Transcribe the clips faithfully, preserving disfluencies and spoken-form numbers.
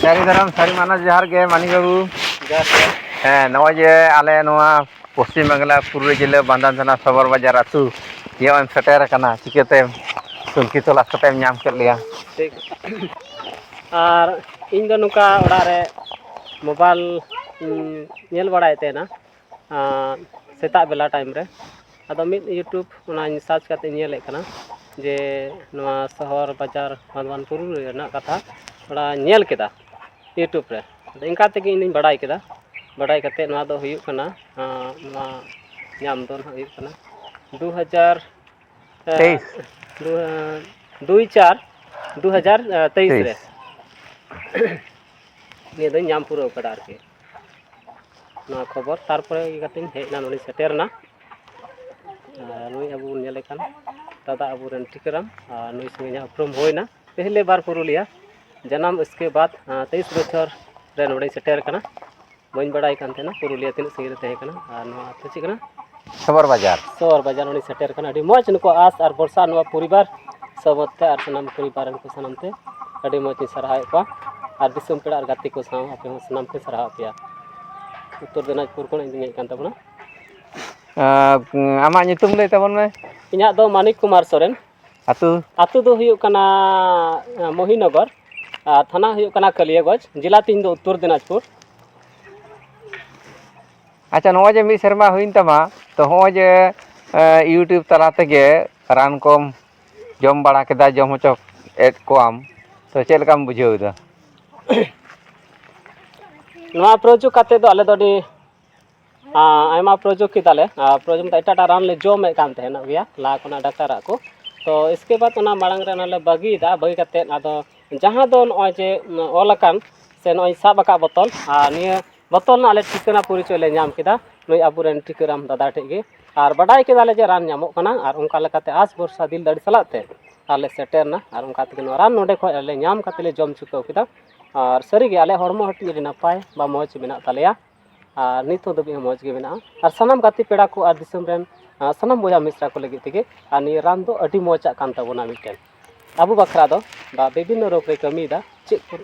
ᱥᱟᱹᱨᱤ ᱫᱷᱚᱨᱚᱢ ᱥᱟᱹᱨᱤ ᱢᱟᱱᱚᱛ ᱡᱚᱦᱟᱨ ᱜᱮ ᱢᱟᱹᱱᱤᱠ ᱵᱟᱹᱵᱩ᱾ ᱡᱚᱦᱟᱨ ᱜᱮ᱾ ᱦᱮᱸ, ᱱᱚᱜᱼᱚᱭ ᱡᱮ ᱟᱞᱮ ᱱᱚᱣᱟ ᱯᱚᱥᱪᱤᱢ ᱵᱟᱝᱞᱟ ᱯᱩᱨᱩᱞᱤᱭᱟᱹ ᱡᱮᱞᱟ ᱵᱟᱱᱫᱟᱱ ᱛᱷᱟᱱᱟ ᱥᱚᱵᱚᱨ ᱵᱟᱡᱟᱨ ᱟᱹᱛᱩ ᱱᱤᱭᱟᱹ ᱮᱢ ᱥᱮᱴᱮᱨ ᱟᱠᱟᱱᱟ, ᱪᱤᱠᱟᱹᱛᱮ ᱛᱩᱱᱠᱷᱤ ᱛᱚᱞᱟᱥ ᱠᱟᱛᱮᱢ ᱧᱟᱢ ᱠᱮᱫ ᱞᱮᱭᱟ? ᱴᱷᱤᱠ᱾ ᱟᱨ ᱤᱧ ᱫᱚ ᱱᱚᱝᱠᱟ ᱚᱲᱟᱜ ᱨᱮ ᱢᱳᱵᱟᱭᱤᱞ ᱤᱧ ᱧᱮᱞ ᱵᱟᱲᱟᱭᱮᱫ ᱛᱟᱦᱮᱱᱟ, ᱟᱸ, ᱥᱮᱛᱟᱜ ᱵᱮᱞᱟ ᱴᱟᱭᱤᱢ ᱨᱮ᱾ ᱟᱫᱚ ᱢᱤᱫ YouTube ᱚᱱᱟᱧ ᱥᱟᱨᱪ ᱠᱟᱛᱮ ᱤᱧ ᱧᱮᱞᱮᱫ ᱠᱟᱱᱟ ᱡᱮ ᱱᱚᱣᱟ ᱥᱚᱦᱚᱨ ᱵᱟᱡᱟᱨ ᱵᱟᱸᱫᱣᱟᱱ ᱯᱩᱨᱩᱞᱤᱭᱟᱹ ᱨᱮᱱᱟᱜ ᱠᱟᱛᱷᱟ ᱛᱷᱚᱲᱟᱧ ᱧᱮᱞ ᱠᱮᱫᱟ YouTube ᱨᱮ᱾ ᱟᱫᱚ ᱤᱱᱠᱟ ᱛᱮᱜᱮ ᱤᱧ ᱫᱚᱧ ᱵᱟᱲᱟᱭ ᱠᱮᱫᱟ᱾ ᱵᱟᱲᱟᱭ ᱠᱟᱛᱮ ᱱᱚᱣᱟ ᱫᱚ ᱦᱩᱭᱩᱜ ᱠᱟᱱᱟ, ᱟᱸ, ᱱᱚᱣᱟ ᱧᱟᱢ ᱫᱚ ᱱᱟᱦᱟᱜ ᱦᱩᱭᱩᱜ ᱠᱟᱱᱟ ᱫᱩ ᱦᱟᱡᱟᱨ, ᱮ, ᱛᱮᱭᱤᱥ᱾ ᱫᱩ-, ᱫᱩᱭ ᱪᱟᱨ ᱫᱩ ᱦᱟᱡᱟᱨ ᱛᱮᱭᱤᱥ ᱨᱮ᱾ ᱛᱮᱭᱤᱥ᱾ ᱱᱤᱭᱟᱹ ᱫᱚᱧ ᱧᱟᱢ ᱯᱩᱨᱟᱹᱣ ᱠᱟᱫᱟ ᱟᱨᱠᱤ, ᱱᱚᱣᱟ ᱠᱷᱚᱵᱚᱨ᱾ ᱛᱟᱨᱯᱚᱨᱮ ᱤᱭᱟᱹ ᱠᱟᱛᱮᱧ ᱦᱮᱡ ᱮᱱᱟ, ᱱᱚᱰᱮᱧ ᱥᱮᱴᱮᱨ ᱮᱱᱟ᱾ ᱟᱨ ᱱᱩᱭ ᱟᱵᱚ ᱵᱚᱱ ᱧᱮᱞᱮ ᱠᱟᱱ ᱫᱟᱫᱟ ᱟᱵᱚᱨᱮᱱ ᱴᱤᱠᱟᱹᱨᱟᱢ, ᱟᱨ ᱱᱩᱭ ᱥᱚᱸᱜᱮ ᱤᱧᱟᱹᱜ ᱩᱯᱨᱩᱢ ᱦᱩᱭᱱᱟ ᱯᱮᱦᱞᱮ ᱵᱟᱨ ᱯᱩᱨᱩᱞᱤᱭᱟ ᱡᱟᱱᱟᱢ᱾ ᱤᱥᱠᱮ ᱵᱟᱫ, ᱟᱸ, ᱛᱮᱭᱤᱥ ᱵᱚᱪᱷᱚᱨ ᱨᱮ ᱱᱚᱰᱮᱧ ᱥᱮᱴᱮᱨ ᱟᱠᱟᱱᱟ᱾ ᱵᱟᱹᱧ ᱵᱟᱲᱟᱭ ᱠᱟᱱ ᱛᱟᱦᱮᱱᱟ ᱯᱩᱨᱩᱞᱤᱭᱟᱹ ᱛᱤᱱᱟᱹᱜ ᱥᱟᱺᱜᱤᱧ ᱨᱮ ᱛᱟᱦᱮᱸ ᱠᱟᱱᱟ᱾ ᱟᱨ ᱱᱚᱣᱟ ᱟᱹᱛᱩ ᱪᱮᱫ ᱠᱟᱱᱟ? ᱥᱚᱵᱚᱨ ᱵᱟᱡᱟᱨ᱾ ᱥᱚᱵᱚᱨ ᱵᱟᱡᱟᱨ ᱱᱚᱰᱮᱧ ᱥᱮᱴᱮᱨ ᱟᱠᱟᱱᱟ᱾ ᱟᱹᱰᱤ ᱢᱚᱡᱽ ᱱᱩᱠᱩ ᱟᱸᱥ ᱟᱨ ᱵᱷᱚᱨᱥᱟ ᱱᱚᱣᱟ ᱯᱚᱨᱤᱵᱟᱨ ᱥᱟᱵᱟᱫ ᱛᱮ ᱟᱨ ᱥᱟᱱᱟᱢ ᱯᱚᱨᱤᱵᱟᱨ ᱨᱮᱱ ᱠᱚ ᱥᱟᱱᱟᱢ ᱛᱮ ᱟᱹᱰᱤ ᱢᱚᱡᱽ ᱤᱧ ᱥᱟᱨᱦᱟᱣᱮᱫ ᱠᱚᱣᱟ᱾ ᱟᱨ ᱫᱤᱥᱚᱢ ᱯᱮᱲᱟ ᱟᱨ ᱜᱟᱛᱮ ᱠᱚ ᱥᱟᱶ ᱟᱯᱮ ᱦᱚᱸ ᱥᱟᱱᱟᱢ ᱯᱮ ᱥᱟᱨᱦᱟᱣ ᱯᱮᱭᱟ᱾ ᱩᱛᱛᱚᱨ ᱫᱤᱱᱟᱡᱽᱯᱩᱨ ᱠᱷᱚᱱ ᱤᱧ ᱦᱮᱡ ᱠᱟᱱ ᱛᱟᱵᱚᱱᱟ᱾ ᱟᱨ, ᱟᱢᱟᱜ ᱧᱩᱛᱩᱢ ᱞᱟᱹᱭ ᱛᱟᱵᱚᱱ ᱢᱮ᱾ ᱤᱧᱟᱹᱜ ᱫᱚ ᱢᱟᱱᱤᱠ ᱠᱩᱢᱟᱨ ᱥᱚᱨᱮᱱ᱾ ᱟᱹᱛᱩ? ᱟᱹᱛᱩ ᱫᱚ ᱦᱩᱭᱩᱜ ᱠᱟᱱᱟ, ᱮ, ᱢᱚᱦᱤᱱᱚᱜᱚᱨ, ᱟᱨ ᱛᱷᱟᱱᱟ ᱦᱩᱭᱩᱜ ᱠᱟᱱᱟ ᱠᱟᱞᱤᱭᱟᱜᱚᱸᱡᱽ, ᱡᱮᱞᱟ ᱛᱤᱧ ᱫᱚ ᱩᱛᱛᱚᱨ ᱫᱤᱱᱟᱡᱽᱯᱩᱨ᱾ ᱟᱪᱪᱷᱟ, ᱱᱚᱜᱼᱚᱭ ᱡᱮ ᱢᱤᱫ ᱥᱮᱨᱢᱟ ᱦᱩᱭᱮᱱ ᱛᱟᱢᱟ, ᱛᱚ ᱦᱚᱸᱜᱼᱚᱭ ᱡᱮ, ᱮ, YouTube ᱛᱟᱞᱟ ᱛᱮᱜᱮ ᱨᱟᱱ ᱠᱚᱢ ᱡᱚᱢ ᱵᱟᱲᱟ ᱠᱮᱫᱟ, ᱡᱚᱢ ᱦᱚᱪᱚ ᱮᱫ ᱠᱚᱣᱟᱢ, ᱛᱚ ᱪᱮᱫ ᱞᱮᱠᱟᱢ ᱵᱩᱡᱷᱟᱹᱣ ᱮᱫᱟ? ᱱᱚᱣᱟ ᱯᱨᱚᱡᱳᱜᱽ ᱠᱟᱛᱮ ᱫᱚ ᱟᱞᱮ ᱫᱚ ᱟᱹᱰᱤ, ᱟᱸ, ᱟᱭᱢᱟ ᱯᱨᱚᱡᱳᱜᱽ ᱠᱮᱫᱟᱞᱮ᱾ ᱟᱨ ᱯᱨᱚᱡᱳᱜᱽ ᱫᱚ ᱮᱴᱟᱜ ᱮᱴᱟᱜ ᱨᱟᱱ ᱞᱮ ᱡᱚᱢᱮᱫ ᱠᱟᱱ ᱛᱟᱦᱮᱱᱚᱜ ᱜᱮᱭᱟ ᱞᱟᱦᱟ ᱠᱷᱚᱱᱟᱜ ᱰᱟᱠᱛᱟᱨᱟᱜ ᱠᱚ᱾ ᱛᱚ ᱤᱥᱠᱮ ᱵᱟᱫ ᱚᱱᱟ ᱢᱟᱲᱟᱝ ᱨᱮ ᱚᱱᱟ ᱞᱮ ᱵᱟᱹᱜᱤᱭᱮᱫᱟ᱾ ᱵᱟᱹᱜᱤ ᱠᱟᱛᱮᱫ ᱟᱫᱚ ᱡᱟᱦᱟᱸ ᱫᱚ ᱱᱚᱜᱼᱚᱭ ᱡᱮ ᱚᱞ ᱟᱠᱟᱱ ᱥᱮ ᱱᱚᱜᱼᱚᱭ ᱥᱟᱵ ᱟᱠᱟᱫ ᱵᱚᱛᱚᱞ, ᱟᱨ ᱱᱤᱭᱟᱹ ᱵᱚᱛᱚᱞ ᱨᱮᱱᱟᱜ ᱟᱞᱮ ᱴᱷᱤᱠᱟᱹᱱᱟ ᱯᱚᱨᱤᱪᱚᱭ ᱞᱮ ᱧᱟᱢ ᱠᱮᱫᱟ ᱱᱩᱭ ᱟᱵᱚᱨᱮᱱ ᱴᱷᱤᱠᱟᱹᱨᱟᱢ ᱫᱟᱫᱟ ᱴᱷᱮᱡ ᱜᱮ᱾ ᱟᱨ ᱵᱟᱰᱟᱭ ᱠᱮᱫᱟᱞᱮ ᱡᱮ ᱨᱟᱱ ᱧᱟᱢᱚᱜ ᱠᱟᱱᱟ, ᱟᱨ ᱚᱱᱠᱟ ᱞᱮᱠᱟᱛᱮ ᱟᱸᱥ ᱵᱷᱚᱨᱥᱟ ᱫᱤᱞ ᱫᱟᱲᱮ ᱥᱟᱞᱟᱜ ᱛᱮ ᱟᱨ ᱞᱮ ᱥᱮᱴᱮᱨ ᱮᱱᱟ᱾ ᱟᱨ ᱚᱱᱠᱟ ᱛᱮᱜᱮ ᱱᱚᱣᱟ ᱨᱟᱱ ᱱᱚᱰᱮ ᱠᱷᱚᱱ ᱟᱞᱮ ᱧᱟᱢ ᱠᱟᱛᱮ ᱞᱮ ᱡᱚᱢ ᱪᱩᱠᱟᱹᱣ ᱠᱮᱫᱟ᱾ ᱟᱨ ᱥᱟᱹᱨᱤᱜᱮ ᱟᱞᱮ ᱦᱚᱲᱢᱚ ᱦᱟᱹᱴᱤᱧ ᱟᱹᱰᱤ ᱱᱟᱯᱟᱭ ᱵᱟ ᱢᱚᱡᱽ ᱢᱮᱱᱟᱜ ᱛᱟᱞᱮᱭᱟ᱾ ᱟᱨ ᱱᱤᱛᱚᱜ ᱫᱷᱟᱹᱵᱤᱡ ᱦᱚᱸ ᱢᱚᱡᱽ ᱜᱮ ᱢᱮᱱᱟᱜᱼᱟ᱾ ᱟᱨ ᱥᱟᱱᱟᱢ ᱜᱟᱛᱮ ᱯᱮᱲᱟ ᱠᱚ ᱟᱨ ᱫᱤᱥᱚᱢ ᱨᱮᱱ, ᱟᱨ ᱥᱟᱱᱟᱢ ᱵᱚᱭᱦᱟ ᱢᱤᱥᱨᱟ ᱠᱚ ᱞᱟᱹᱜᱤᱫ ᱛᱮᱜᱮ, ᱟᱨ ᱱᱤᱭᱟᱹ ᱨᱟᱱ ᱫᱚ ᱟᱹᱰᱤ ᱢᱚᱡᱽ ᱟᱜ ᱠᱟᱱ ᱛᱟᱵᱚᱱᱟ ᱢᱤᱫᱴᱮᱱ᱾ ᱟᱵᱚ ᱵᱟᱠᱷᱨᱟ ᱫᱚ ᱵᱟ ᱵᱤᱵᱷᱤᱱᱱᱚ ᱨᱳᱜᱽ ᱨᱮ ᱠᱟᱹᱢᱤᱭᱮᱫᱟ᱾ ᱪᱮᱫ ᱠᱚ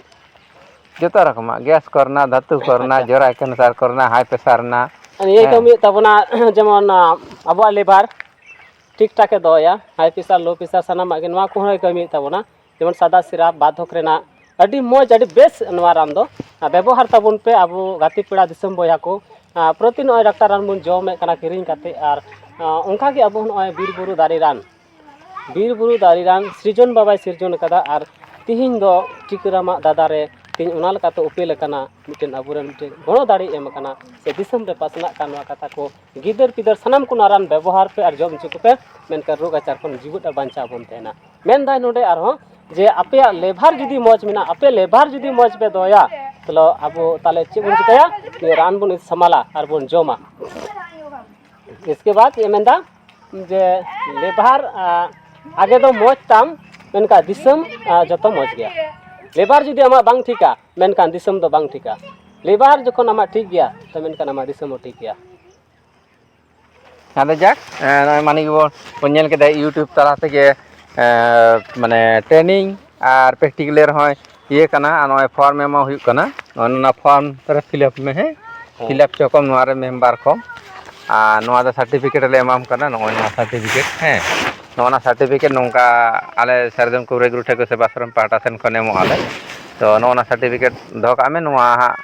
ᱡᱚᱛᱚ ᱨᱚᱠᱚᱢᱟᱜ, ᱜᱮᱥ ᱠᱚᱨᱮᱱᱟᱜ, ᱫᱷᱟᱹᱛᱩ ᱠᱚᱨᱮᱱᱟᱜ, ᱟᱪᱪᱷᱟ᱾ ᱡᱚᱨᱟ ᱠᱮᱱᱥᱟᱨ ᱠᱚᱨᱮᱱᱟᱜ, ᱦᱟᱭ ᱯᱨᱮᱥᱟᱨ ᱨᱮᱱᱟᱜ᱾ ᱱᱤᱭᱟᱹ ᱦᱮᱸ᱾ ᱠᱟᱹᱢᱤᱭᱮᱫ ᱛᱟᱵᱚᱱᱟ, ᱡᱮᱢᱚᱱ, ᱟᱵᱚᱣᱟᱜ ᱞᱤᱵᱷᱟᱨ ᱴᱷᱤᱠ ᱴᱷᱟᱠ ᱮ ᱫᱚᱦᱚᱭᱟ, ᱦᱟᱭ ᱯᱨᱮᱥᱟᱨ, ᱞᱳ ᱯᱨᱮᱥᱟᱨ, ᱥᱟᱱᱟᱢᱟᱜ ᱜᱮ ᱱᱚᱣᱟ ᱠᱚᱦᱚᱸᱭ ᱠᱟᱹᱢᱤᱭᱮᱫ ᱛᱟᱵᱚᱱᱟ᱾ ᱡᱮᱢᱚᱱ ᱥᱟᱫᱟ ᱥᱤᱨᱟ, ᱵᱟᱛ ᱦᱚᱠ ᱨᱮᱱᱟᱜ ᱟᱹᱰᱤ ᱢᱚᱡᱽ, ᱟᱹᱰᱤ ᱵᱮᱥ ᱱᱚᱣᱟ ᱨᱟᱱ ᱫᱚ᱾ ᱟᱨ ᱵᱮᱵᱚᱦᱟᱨ ᱛᱟᱵᱚᱱ ᱯᱮ ᱟᱵᱚ ᱜᱟᱛᱮ ᱯᱮᱲᱟ ᱫᱤᱥᱚᱢ ᱵᱚᱭᱦᱟ ᱠᱚ᱾ ᱟᱨ ᱯᱨᱚᱛᱤ ᱱᱚᱜᱼᱚᱭ ᱰᱟᱠᱛᱟᱨ ᱨᱟᱱ ᱵᱚᱱ ᱡᱚᱢᱮᱫ ᱠᱟᱱᱟ ᱠᱤᱨᱤᱧ ᱠᱟᱛᱮ, ᱟᱨ, ᱟᱨ ᱚᱱᱠᱟ ᱜᱮ ᱟᱵᱚ ᱦᱚᱸ ᱱᱚᱜᱼᱚᱭ ᱵᱤᱨ ᱵᱩᱨᱩ ᱫᱟᱨᱮ ᱨᱟᱱ, ᱵᱤᱨ ᱵᱩᱨᱩ ᱫᱟᱨᱮ ᱨᱟᱱ ᱥᱤᱨᱡᱚᱱ ᱵᱟᱵᱟᱭ ᱥᱤᱨᱡᱚᱱ ᱟᱠᱟᱫᱟ, ᱟᱨ ᱛᱤᱦᱤᱧ ᱫᱚ ᱴᱤᱠᱟᱹᱨᱟᱢᱟᱜ ᱫᱟᱫᱟ ᱨᱮ ᱛᱤᱦᱤᱧ ᱚᱱᱟ ᱞᱮᱠᱟᱛᱮ ᱩᱯᱮᱞ ᱟᱠᱟᱱᱟ, ᱢᱤᱫᱴᱮᱱ ᱟᱵᱚᱨᱮᱱ ᱢᱤᱫᱴᱮᱱ ᱜᱚᱲᱚ ᱫᱟᱲᱮ ᱮᱢ ᱟᱠᱟᱱᱟ, ᱥᱮ ᱫᱤᱥᱚᱢ ᱨᱮ ᱯᱟᱥᱱᱟᱜ ᱠᱟᱱ ᱱᱚᱣᱟ ᱠᱟᱛᱷᱟ ᱠᱚ ᱜᱤᱫᱟᱹᱨ ᱯᱤᱫᱟᱹᱨ ᱥᱟᱱᱟᱢ ᱠᱚ ᱱᱚᱣᱟ ᱨᱟᱱ ᱵᱮᱵᱚᱦᱟᱨ ᱯᱮ ᱟᱨ ᱡᱚᱢ ᱦᱚᱪᱚ ᱠᱚᱯᱮ, ᱢᱮᱱᱠᱷᱟᱱ ᱨᱳᱜᱽ ᱟᱡᱟᱨ ᱠᱷᱚᱱ ᱡᱤᱣᱮᱫ ᱟᱨ ᱵᱟᱧᱪᱟᱣ ᱵᱚᱱ ᱛᱟᱦᱮᱱᱟ᱾ ᱢᱮᱱᱫᱟᱭ ᱱᱚᱰᱮ ᱟᱨᱦᱚᱸ ᱡᱮ ᱟᱯᱮᱭᱟᱜ ᱞᱮᱵᱷᱟᱨ ᱡᱩᱫᱤ ᱢᱚᱡᱽ ᱢᱮᱱᱟᱜᱼᱟ, ᱟᱯᱮ ᱞᱮᱵᱷᱟᱨ ᱡᱩᱫᱤ ᱢᱚᱡᱽ ᱯᱮ ᱫᱚᱦᱚᱭᱟ, ᱛᱟᱦᱞᱮ ᱟᱵᱚ ᱛᱟᱦᱞᱮ ᱪᱮᱫ ᱵᱚᱱ ᱪᱤᱠᱟᱹᱭᱟ? ᱱᱤᱭᱟᱹ ᱨᱟᱱ ᱵᱚᱱ ᱥᱟᱢᱟᱞᱟ ᱟᱨ ᱵᱚᱱ ᱡᱚᱢᱟ᱾ ᱤᱥᱠᱮ ᱵᱟᱫ ᱪᱮᱫ ᱮ ᱢᱮᱱᱫᱟ ᱡᱮ ᱞᱮᱵᱷᱟᱨ, ᱟ, ᱟᱜᱮ ᱫᱚ ᱢᱚᱡᱽ ᱛᱟᱢ, ᱢᱮᱱᱠᱷᱟᱱ ᱫᱤᱥᱚᱢ, ᱟ, ᱡᱚᱛᱚ ᱢᱚᱡᱽ ᱜᱮᱭᱟ᱾ ᱞᱮᱵᱷᱟᱨ ᱡᱩᱫᱤ ᱟᱢᱟᱜ ᱵᱟᱝ ᱴᱷᱤᱠᱟ, ᱢᱮᱱᱠᱷᱟᱱ ᱫᱤᱥᱚᱢ ᱫᱚ ᱵᱟᱝ ᱴᱷᱤᱠᱟ᱾ ᱞᱮᱵᱷᱟᱨ ᱡᱚᱠᱷᱚᱱ ᱟᱢᱟᱜ ᱴᱷᱤᱠ ᱜᱮᱭᱟ, ᱛᱚ ᱢᱮᱱᱠᱷᱟᱱ ᱟᱢᱟᱜ ᱫᱤᱥᱚᱢ ᱦᱚᱸ ᱴᱷᱤᱠ ᱜᱮᱭᱟ᱾ ᱟᱫᱚ ᱡᱟᱠ, ᱮ, ᱱᱚᱜᱼᱚᱭ ᱢᱟᱹᱱᱤᱠ ᱵᱚᱱ, ᱵᱚᱱ ᱧᱮᱞ ᱠᱮᱫᱟ YouTube ᱛᱟᱞᱟ ᱛᱮᱜᱮ, ᱮ, ᱢᱟᱱᱮ training ᱟᱨ practical ᱨᱮᱦᱚᱸ ᱤᱭᱟᱹ ᱠᱟᱱᱟ, ᱟᱨ ᱱᱚᱜᱼᱚᱭ form ᱮᱢᱚᱜ ᱦᱩᱭᱩᱜ ᱠᱟᱱᱟ᱾ ᱱᱚᱜᱼᱚᱭ ᱱᱚᱣᱟ form ᱨᱮ fill up ᱢᱮ, ᱦᱮᱸ? ᱦᱮᱸ᱾ Fill up ᱦᱚᱪᱚ ᱠᱚᱢ ᱱᱚᱣᱟ ᱨᱮ member ᱠᱚ᱾ ᱟᱨ ᱱᱚᱣᱟ ᱫᱚ certificate ᱞᱮ ᱮᱢᱟᱢ ᱠᱟᱱᱟ, ᱱᱚᱜᱼᱚᱭ ᱱᱚᱣᱟ certificate, ᱦᱮᱸ᱾ ᱱᱚᱜᱼᱚ ᱱᱚᱣᱟ certificate ᱱᱚᱝᱠᱟ ᱟᱞᱮ ᱥᱟᱨᱡᱚᱢ ᱠᱩᱵᱨᱟᱹᱭ ᱜᱩᱨᱩ ᱴᱷᱟᱹᱠᱩᱨ ᱥᱮᱵᱟ ᱟᱥᱨᱚᱢ ᱯᱟᱦᱴᱟ ᱥᱮᱱ ᱠᱷᱚᱱ ᱮᱢᱚᱜ ᱟᱞᱮ᱾ ᱛᱚ ᱱᱚᱜᱼᱚ ᱱᱚᱣᱟ certificate ᱫᱚᱦᱚ ᱠᱟᱜ ᱢᱮ, ᱱᱚᱣᱟ ᱦᱟᱸᱜ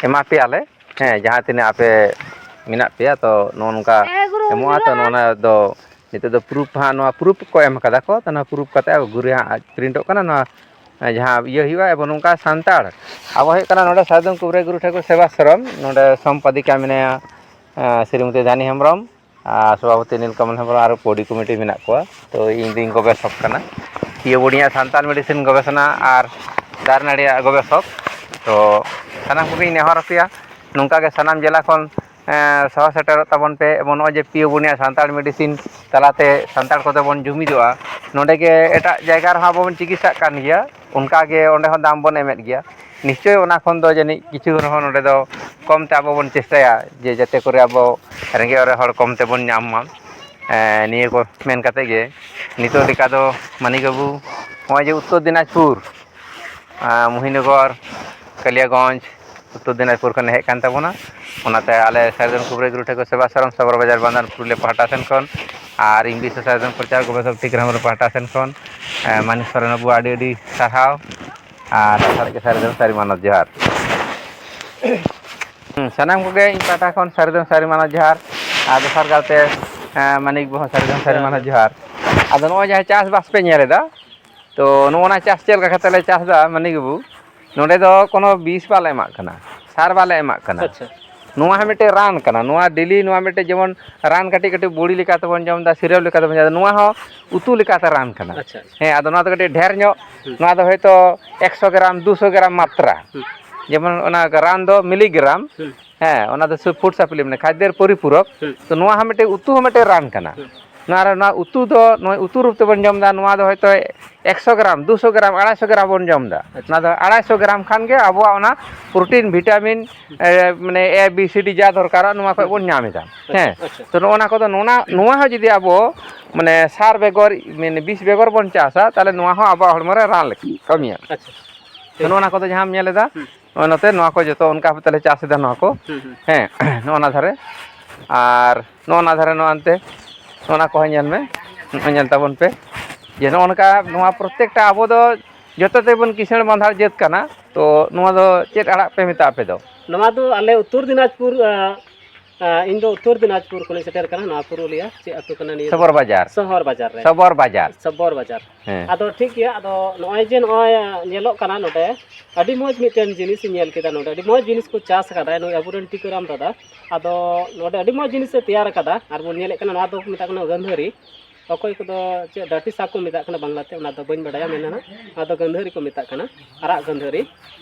ᱮᱢᱟ ᱯᱮᱭᱟᱞᱮ᱾ ᱦᱮᱸ, ᱡᱟᱦᱟᱸ ᱛᱤᱱᱟᱹᱜ ᱟᱯᱮ ᱢᱮᱱᱟᱜ ᱯᱮᱭᱟ, ᱛᱚ ᱱᱚᱜᱼᱚ ᱱᱚᱝᱠᱟ ᱮᱢᱚᱜᱼᱟ᱾ ᱛᱚ ᱱᱚᱜᱼᱚ ᱱᱚᱣᱟ ᱫᱚ ᱱᱤᱛᱚᱜ ᱫᱚ proof ᱦᱟᱸᱜ, ᱱᱚᱣᱟ proof ᱠᱚ ᱮᱢ ᱠᱟᱫᱟ ᱠᱚ, ᱛᱚ ᱱᱚᱣᱟ proof ᱠᱟᱛᱮ ᱟᱵᱚ ᱜᱷᱩᱨᱮ ᱦᱟᱸᱜ ᱯᱨᱤᱱᱴᱚᱜ ᱠᱟᱱᱟ᱾ ᱱᱚᱣᱟ ᱡᱟᱦᱟᱸ ᱤᱭᱟᱹ ᱦᱩᱭᱩᱜᱼᱟ, ᱟᱵᱚ ᱱᱚᱝᱠᱟ ᱥᱟᱱᱛᱟᱲ, ᱟᱵᱚ ᱦᱩᱭᱩᱜ ᱠᱟᱱᱟ ᱱᱚᱰᱮ ᱥᱟᱨᱡᱚᱢ ᱠᱩᱵᱨᱟᱹᱭ ᱜᱩᱨᱩ ᱴᱷᱟᱹᱠᱩᱨ ᱥᱮᱵᱟᱥᱨᱚᱢ, ᱱᱚᱰᱮ ᱥᱚᱢᱯᱟᱫᱤᱠᱟ ᱢᱮᱱᱟᱭᱟ, ᱮᱸ, ᱥᱨᱤᱢᱚᱛᱤ ᱫᱷᱟᱱᱤ ᱦᱮᱢᱵᱨᱚᱢ, ᱟᱨ ᱥᱚᱵᱷᱟᱯᱚᱛᱤ ᱱᱤᱞᱠᱚᱢᱚᱞ ᱦᱮᱢᱵᱨᱚᱢ, ᱟᱨ ᱵᱚᱰᱤ ᱠᱚᱢᱤᱴᱤ ᱢᱮᱱᱟᱜ ᱠᱚᱣᱟ᱾ ᱛᱚ ᱤᱧ ᱫᱩᱧ ᱜᱚᱵᱮᱥᱚᱠ ᱠᱟᱱᱟ, ᱯᱤᱭᱳ ᱵᱚᱱᱤᱭᱟ ᱥᱟᱱᱛᱟᱲ ᱢᱮᱰᱤᱥᱤᱱ ᱜᱚᱵᱮᱥᱚᱱᱟ ᱟᱨ ᱫᱟᱨᱮ ᱱᱟᱹᱲᱤᱭᱟᱜ ᱜᱚᱵᱮᱥᱚᱠ᱾ ᱛᱚ ᱥᱟᱱᱟᱢ ᱠᱚᱜᱮᱧ ᱱᱮᱦᱚᱨ ᱟᱯᱮᱭᱟ, ᱱᱚᱝᱠᱟ ᱜᱮ ᱥᱟᱱᱟᱢ ᱡᱮᱞᱟ ᱠᱷᱚᱱ, ᱮᱸ, ᱥᱚᱦᱚᱨ ᱥᱮᱴᱮᱨᱚᱜ ᱛᱟᱵᱚᱱ ᱯᱮ᱾ ᱮᱵᱚᱝ ᱱᱚᱜᱼᱚᱭ ᱡᱮ ᱯᱤᱭᱳ ᱵᱚᱱᱤᱭᱟ ᱥᱟᱱᱛᱟᱲ ᱢᱮᱰᱤᱥᱤᱱ ᱛᱟᱞᱟᱛᱮ ᱥᱟᱱᱛᱟᱲ ᱠᱚᱛᱮ ᱵᱚᱱ ᱡᱩᱢᱤᱫᱚᱜᱼᱟ, ᱱᱚᱰᱮ ᱜᱮ ᱮᱴᱟᱜ ᱡᱟᱭᱜᱟ ᱨᱮᱦᱚᱸ ᱟᱵᱚ ᱵᱚᱱ ᱪᱤᱠᱤᱛᱥᱟᱜ ᱠᱟᱱ ᱜᱮᱭᱟ, ᱚᱱᱠᱟ ᱜᱮ ᱚᱸᱰᱮ ᱦᱚᱸ ᱫᱟᱢ ᱵᱚᱱ ᱮᱢᱮᱫ ᱜᱮᱭᱟ᱾ ᱱᱤᱥᱪᱳᱭ ᱚᱱᱟ ᱠᱷᱚᱱ ᱫᱚ ᱡᱟᱹᱱᱤᱡ ᱠᱤᱪᱷᱩ ᱨᱮᱦᱚᱸ ᱱᱚᱰᱮ ᱫᱚ ᱠᱚᱢ ᱛᱮ ᱟᱵᱚ ᱵᱚᱱ ᱪᱮᱥᱴᱟᱭᱟ, ᱡᱮ ᱡᱟᱛᱮ ᱠᱚᱨᱮ ᱟᱵᱚ ᱨᱮᱸᱜᱮᱡ ᱚᱨᱮᱡ ᱦᱚᱲ ᱠᱚᱢ ᱛᱮᱵᱚᱱ ᱧᱟᱢ ᱢᱟ᱾ ᱮᱸ, ᱱᱤᱭᱟᱹ ᱠᱚ ᱢᱮᱱ ᱠᱟᱛᱮ ᱜᱮ ᱱᱤᱛᱚᱜ ᱞᱮᱠᱟ ᱫᱚ ᱢᱟᱹᱱᱤᱠ ᱵᱟᱹᱵᱩ, ᱱᱚᱜᱼᱚᱭ ᱡᱮ ᱩᱛᱛᱚᱨ ᱫᱤᱱᱟᱡᱽᱯᱩᱨ, ᱟᱸ, ᱢᱚᱦᱤᱱᱚᱜᱚᱨ, ᱠᱟᱞᱤᱭᱟᱜᱚᱸᱡᱽ, ᱩᱛᱛᱚᱨ ᱫᱤᱱᱟᱡᱽᱯᱩᱨ ᱠᱷᱚᱱ ᱦᱮᱡ ᱠᱟᱱ ᱛᱟᱵᱚᱱᱟ᱾ ᱚᱱᱟᱛᱮ ᱟᱞᱮ ᱥᱟᱨᱡᱚᱢ ᱠᱩᱵᱨᱟᱹ ᱜᱩᱨᱩ ᱴᱷᱟᱹᱠᱩᱨ ᱥᱮᱵᱟ ᱟᱥᱨᱚᱢ ᱥᱚᱵᱚᱨ ᱵᱟᱡᱟᱨ ᱵᱟᱱᱫᱟᱱ ᱯᱩᱨᱩᱞᱤᱭᱟᱹ ᱯᱟᱦᱴᱟ ᱥᱮᱱ ᱠᱷᱚᱱ ᱟᱨ ᱤᱧ ᱵᱤᱥᱥᱚ ᱥᱟᱨᱡᱚᱢ ᱯᱨᱚᱪᱟᱨ ᱜᱚᱵᱮᱥᱚᱠ ᱴᱤᱠᱨᱟᱢ ᱯᱟᱦᱴᱟ ᱥᱮᱱ ᱠᱷᱚᱱ, ᱮ, ᱢᱟᱹᱱᱤᱠ ᱥᱚᱨᱮᱱ ᱵᱟᱹᱵᱩ ᱟᱹᱰᱤ ᱟᱹᱰᱤ ᱥᱟᱨᱦᱟᱣ ᱟᱨ ᱥᱟᱨᱮᱡ ᱥᱟᱨᱮᱡ ᱥᱟᱹᱨᱤ ᱢᱟᱱᱚᱛ ᱡᱚᱦᱟᱨ᱾ ᱦᱩᱸ, ᱥᱟᱱᱟᱢ ᱠᱚᱜᱮ ᱤᱧ ᱯᱟᱦᱴᱟ ᱠᱷᱚᱱ ᱥᱟᱹᱨᱤ ᱫᱚ ᱥᱟᱹᱨᱤ ᱢᱟᱱᱚᱛ ᱡᱚᱦᱟᱨ᱾ ᱟᱨ ᱫᱚᱥᱟᱨ ᱠᱟᱨᱛᱮ, ᱮᱸ, ᱢᱟᱹᱱᱤᱠ ᱵᱚᱦᱚᱸ ᱥᱟᱹᱨᱤ ᱫᱚ ᱥᱟᱹᱨᱤ ᱢᱟᱱᱚᱛ ᱡᱚᱦᱟᱨ᱾ ᱟᱫᱚ ᱱᱚᱜᱼᱚᱭ ᱡᱟᱦᱟᱸ ᱪᱟᱥᱵᱟᱥ ᱯᱮ ᱧᱮᱞ ᱮᱫᱟ, ᱛᱚ ᱱᱚᱜᱼᱚ ᱱᱟ ᱪᱟᱥ ᱪᱮᱫ ᱞᱮᱠᱟ ᱠᱟᱛᱮ ᱞᱮ ᱪᱟᱥ ᱮᱫᱟ ᱢᱟᱹᱱᱤᱠ ᱵᱟᱹᱵᱩ? ᱱᱚᱸᱰᱮ ᱫᱚ ᱠᱳᱱᱳ ᱵᱤᱥ ᱵᱟᱞᱮ ᱮᱢᱟᱜ ᱠᱟᱱᱟ, ᱥᱟᱨ ᱵᱟᱞᱮ ᱮᱢᱟᱜ ᱠᱟᱱᱟ᱾ ᱟᱪᱪᱷᱟ᱾ ᱱᱚᱣᱟ ᱦᱚᱸ ᱢᱤᱫᱴᱮᱱ ᱨᱟᱱ ᱠᱟᱱᱟ᱾ ᱱᱚᱣᱟ ᱰᱮᱞᱤ ᱱᱚᱣᱟ ᱢᱤᱫᱴᱮᱱ ᱡᱮᱢᱚᱱ ᱨᱟᱱ ᱠᱟᱹᱴᱤᱡ ᱠᱟᱹᱴᱤᱡ ᱵᱩᱲᱤ ᱞᱮᱠᱟ ᱛᱮᱵᱚᱱ ᱡᱚᱢ ᱮᱫᱟ, ᱥᱤᱨᱟᱯ ᱞᱮᱠᱟ ᱛᱮᱵᱚᱱ ᱡᱚᱢ ᱮᱫᱟ, ᱱᱚᱣᱟ ᱦᱚᱸ ᱩᱛᱩ ᱞᱮᱠᱟᱛᱮ ᱨᱟᱱ ᱠᱟᱱᱟ᱾ ᱟᱪᱪᱷᱟ, ᱟᱪᱪᱷᱟ᱾ ᱦᱮᱸ, ᱟᱫᱚ ᱱᱚᱣᱟ ᱫᱚ ᱠᱟᱹᱴᱤᱡ ᱰᱷᱮᱨ ᱧᱚᱜ, ᱦᱩᱸ᱾ ᱱᱚᱣᱟ ᱫᱚ ᱦᱚᱭᱛᱳ ᱮᱠᱥᱚ ᱜᱨᱟᱢ, ᱫᱩᱥᱚ ᱜᱨᱟᱢ ᱢᱟᱛᱨᱟ᱾ ᱦᱩᱸ᱾ ᱡᱮᱢᱚᱱ ᱚᱱᱟ ᱨᱟᱱ ᱫᱚ ᱢᱤᱞᱤᱜᱨᱟᱢ, ᱦᱩᱸ᱾ ᱦᱮᱸ, ᱚᱱᱟ ᱫᱚ ᱥᱩ-, ᱯᱷᱩᱰ ᱥᱟᱯᱞᱤᱢᱮᱱᱴ, ᱠᱷᱟᱫᱽᱭᱚᱨ ᱯᱚᱨᱤᱯᱩᱨᱚᱠ᱾ ᱦᱩᱸ᱾ ᱛᱚ ᱱᱚᱣᱟ ᱦᱚᱸ ᱢᱤᱫᱴᱮᱱ ᱩᱛᱩ ᱦᱚᱸ ᱢᱤᱫᱴᱮᱱ ᱨᱟᱱ ᱠᱟᱱᱟ᱾ ᱦᱩᱸ᱾ ᱱᱚᱣᱟ ᱨᱮ, ᱱᱚᱣᱟ ᱩᱛᱩ ᱫᱚ ᱱᱚᱜᱼᱚᱭ ᱩᱛᱩ ᱨᱩᱯ ᱛᱮᱵᱚᱱ ᱡᱚᱢ ᱮᱫᱟ, ᱱᱚᱣᱟ ᱫᱚ ᱦᱚᱭᱛᱳ ᱮᱠᱥᱚ ᱜᱨᱟᱢ, ᱫᱩᱥᱚ ᱜᱨᱟᱢ, ᱟᱲᱟᱭᱥᱚ ᱜᱨᱟᱢ ᱵᱚᱱ ᱡᱚᱢ ᱮᱫᱟ᱾ ᱟᱪᱪᱷᱟ᱾ ᱱᱚᱣᱟ ᱫᱚ ᱟᱲᱟᱭᱥᱚ ᱜᱨᱟᱢ ᱠᱷᱟᱱ ᱜᱮ ᱟᱵᱚᱣᱟᱜ ᱚᱱᱟ ᱯᱨᱚᱴᱤᱱ, ᱵᱷᱤᱴᱟᱢᱤᱱ, ᱮ, ᱢᱟᱱᱮ A, B, C, D ᱡᱟ ᱫᱚᱨᱠᱟᱨᱚᱜᱼᱟ, ᱱᱚᱣᱟ ᱠᱷᱚᱡ ᱵᱚᱱ ᱧᱟᱢ ᱮᱫᱟ᱾ ᱟᱪᱪᱷᱟ, ᱦᱮᱸ᱾ ᱟᱪᱪᱷᱟ᱾ ᱛᱚ ᱱᱚᱜᱼᱚ ᱱᱟ ᱠᱚᱫᱚ ᱱᱚᱣᱟ, ᱱᱚᱣᱟ ᱦᱚᱸ ᱡᱩᱫᱤ ᱟᱵᱚ ᱢᱟᱱᱮ ᱥᱟᱨ ᱵᱮᱜᱚᱨ, ᱢᱟᱱᱮ ᱵᱤᱥ ᱵᱮᱜᱚᱨ ᱵᱚᱱ ᱪᱟᱥᱟ, ᱛᱟᱦᱚᱞᱮ ᱱᱚᱣᱟ ᱦᱚᱸ ᱟᱵᱚᱣᱟᱜ ᱦᱚᱲᱢᱚ ᱨᱮ ᱨᱟᱱ ᱞᱮᱠᱟ ᱠᱟᱹᱢᱤᱭᱟ᱾ ᱟᱪᱪᱷᱟ᱾ ᱛᱚ ᱱᱚᱜᱼᱚ ᱱᱟ ᱠᱚᱫᱚ ᱡᱟᱦᱟᱸᱢ ᱧᱮᱞ ᱮᱫᱟ, ᱦᱩᱸ᱾ ᱱᱚᱜᱼᱚᱭ ᱱᱚᱛᱮ ᱱᱚᱣᱟ ᱠᱚ ᱡᱚᱛᱚ ᱚᱱᱠᱟ ᱵᱷᱟᱵ ᱛᱮᱞᱮ ᱪᱟᱥ ᱮᱫᱟ ᱱᱚᱣᱟ ᱠᱚ᱾ ᱦᱩᱸ, ᱦᱩᱸ᱾ ᱦᱮᱸ, ᱱᱚᱜᱼᱚ ᱱᱟ ᱫᱷᱟᱨᱮ᱾ ᱟᱨ ᱱᱚᱜᱼᱚ ᱱᱟ ᱫᱷᱟᱨᱮ ᱱᱚᱜᱼᱚ ᱱᱛᱮ, ᱱᱚᱜᱼᱚ ᱱᱟ ᱠᱚᱦᱚᱸ ᱧᱮᱞ ᱢᱮ, ᱱᱚᱜᱼᱚᱭ ᱧᱮᱞ ᱛᱟᱵᱚᱱ ᱯᱮ ᱡᱮ ᱱᱚᱜᱼᱚ ᱱᱚᱝᱠᱟ ᱱᱚᱣᱟ ᱯᱨᱚᱛᱛᱮᱠᱴᱟ ᱟᱵᱚ ᱫᱚ ᱡᱚᱛᱚ ᱛᱮᱵᱚᱱ ᱠᱤᱥᱟᱹᱬ ᱵᱟᱸᱫᱷᱟᱲ ᱡᱟᱹᱛ ᱠᱟᱱᱟ᱾ ᱛᱚ ᱱᱚᱣᱟ ᱫᱚ ᱪᱮᱫ ᱟᱲᱟᱜ ᱯᱮ ᱢᱮᱛᱟᱜᱼᱟ ᱟᱯᱮ ᱫᱚ? ᱱᱚᱣᱟ ᱫᱚ ᱟᱞᱮ ᱩᱛᱛᱚᱨ ᱫᱤᱱᱟᱡᱽᱯᱩᱨ, ᱟ, ᱟ, ᱤᱧ ᱫᱚ ᱩᱛᱛᱚᱨ ᱫᱤᱱᱟᱡᱽᱯᱩᱨ ᱠᱷᱚᱱᱤᱧ ᱥᱮᱴᱮᱨ ᱠᱟᱱᱟ, ᱱᱚᱣᱟ ᱯᱩᱨᱩᱞᱤᱭᱟᱹ, ᱪᱮᱫ ᱟᱹᱛᱩ ᱠᱟᱱᱟ ᱱᱤᱭᱟᱹ ᱫᱚ? ᱥᱚᱵᱚᱨ ᱵᱟᱡᱟᱨ᱾ ᱥᱚᱦᱚᱨ ᱵᱟᱡᱟᱨ ᱨᱮ᱾ ᱥᱚᱵᱚᱨ ᱵᱟᱡᱟᱨ᱾ ᱥᱚᱵᱚᱨ ᱵᱟᱡᱟᱨ᱾ ᱦᱮᱸ᱾ ᱟᱫᱚ ᱴᱷᱤᱠ ᱜᱮᱭᱟ, ᱟᱫᱚ ᱱᱚᱜᱼᱚᱭ ᱡᱮ ᱱᱚᱜᱼᱚᱭ ᱧᱮᱞᱚᱜ ᱠᱟᱱᱟ ᱱᱚᱰᱮ, ᱟᱹᱰᱤ ᱢᱚᱡᱽ ᱢᱤᱫᱴᱮᱱ ᱡᱤᱱᱤᱥ ᱤᱧ ᱧᱮᱞ ᱠᱮᱫᱟ ᱱᱚᱰᱮ, ᱟᱹᱰᱤ ᱢᱚᱡᱽ ᱡᱤᱱᱤᱥ ᱠᱚ ᱪᱟᱥ ᱟᱠᱟᱫᱟ ᱱᱩᱭ ᱟᱵᱚᱨᱮᱱ ᱴᱤᱠᱟᱹᱨᱟᱢ ᱫᱟᱫᱟ᱾ ᱟᱫᱚ ᱱᱚᱰᱮ ᱟᱹᱰᱤ ᱢᱚᱡᱽ ᱡᱤᱱᱤᱥ ᱮ ᱛᱮᱭᱟᱨ ᱟᱠᱟᱫᱟ, ᱟᱨ ᱵᱚᱱ ᱧᱮᱞᱮᱫ ᱠᱟᱱᱟ ᱱᱚᱣᱟ ᱫᱚ ᱠᱚ ᱢᱮᱛᱟᱜ ᱠᱟᱱᱟ ᱜᱟᱹᱱᱫᱷᱟᱹᱨᱤ, ᱚᱠᱚᱭ ᱠᱚᱫᱚ ᱪᱮᱫ ᱰᱟᱹᱴᱤ ᱥᱟᱠ ᱠᱚ ᱢᱮᱛᱟᱜ ᱠᱟᱱᱟ ᱵᱟᱝᱞᱟᱛᱮ, ᱚᱱᱟ ᱫᱚ ᱵᱟᱹᱧ ᱵᱟᱰᱟᱭᱟ, ᱢᱮᱱᱟ ᱱᱟᱜ ᱱᱚᱣᱟ ᱫᱚ ᱜᱟᱹᱱᱫᱷᱟᱹᱨᱤ ᱠᱚ ᱢᱮᱛᱟᱜ ᱠᱟᱱᱟ, ᱟᱨᱟᱜ ᱜᱟᱹᱱᱫᱷᱟᱹᱨᱤ᱾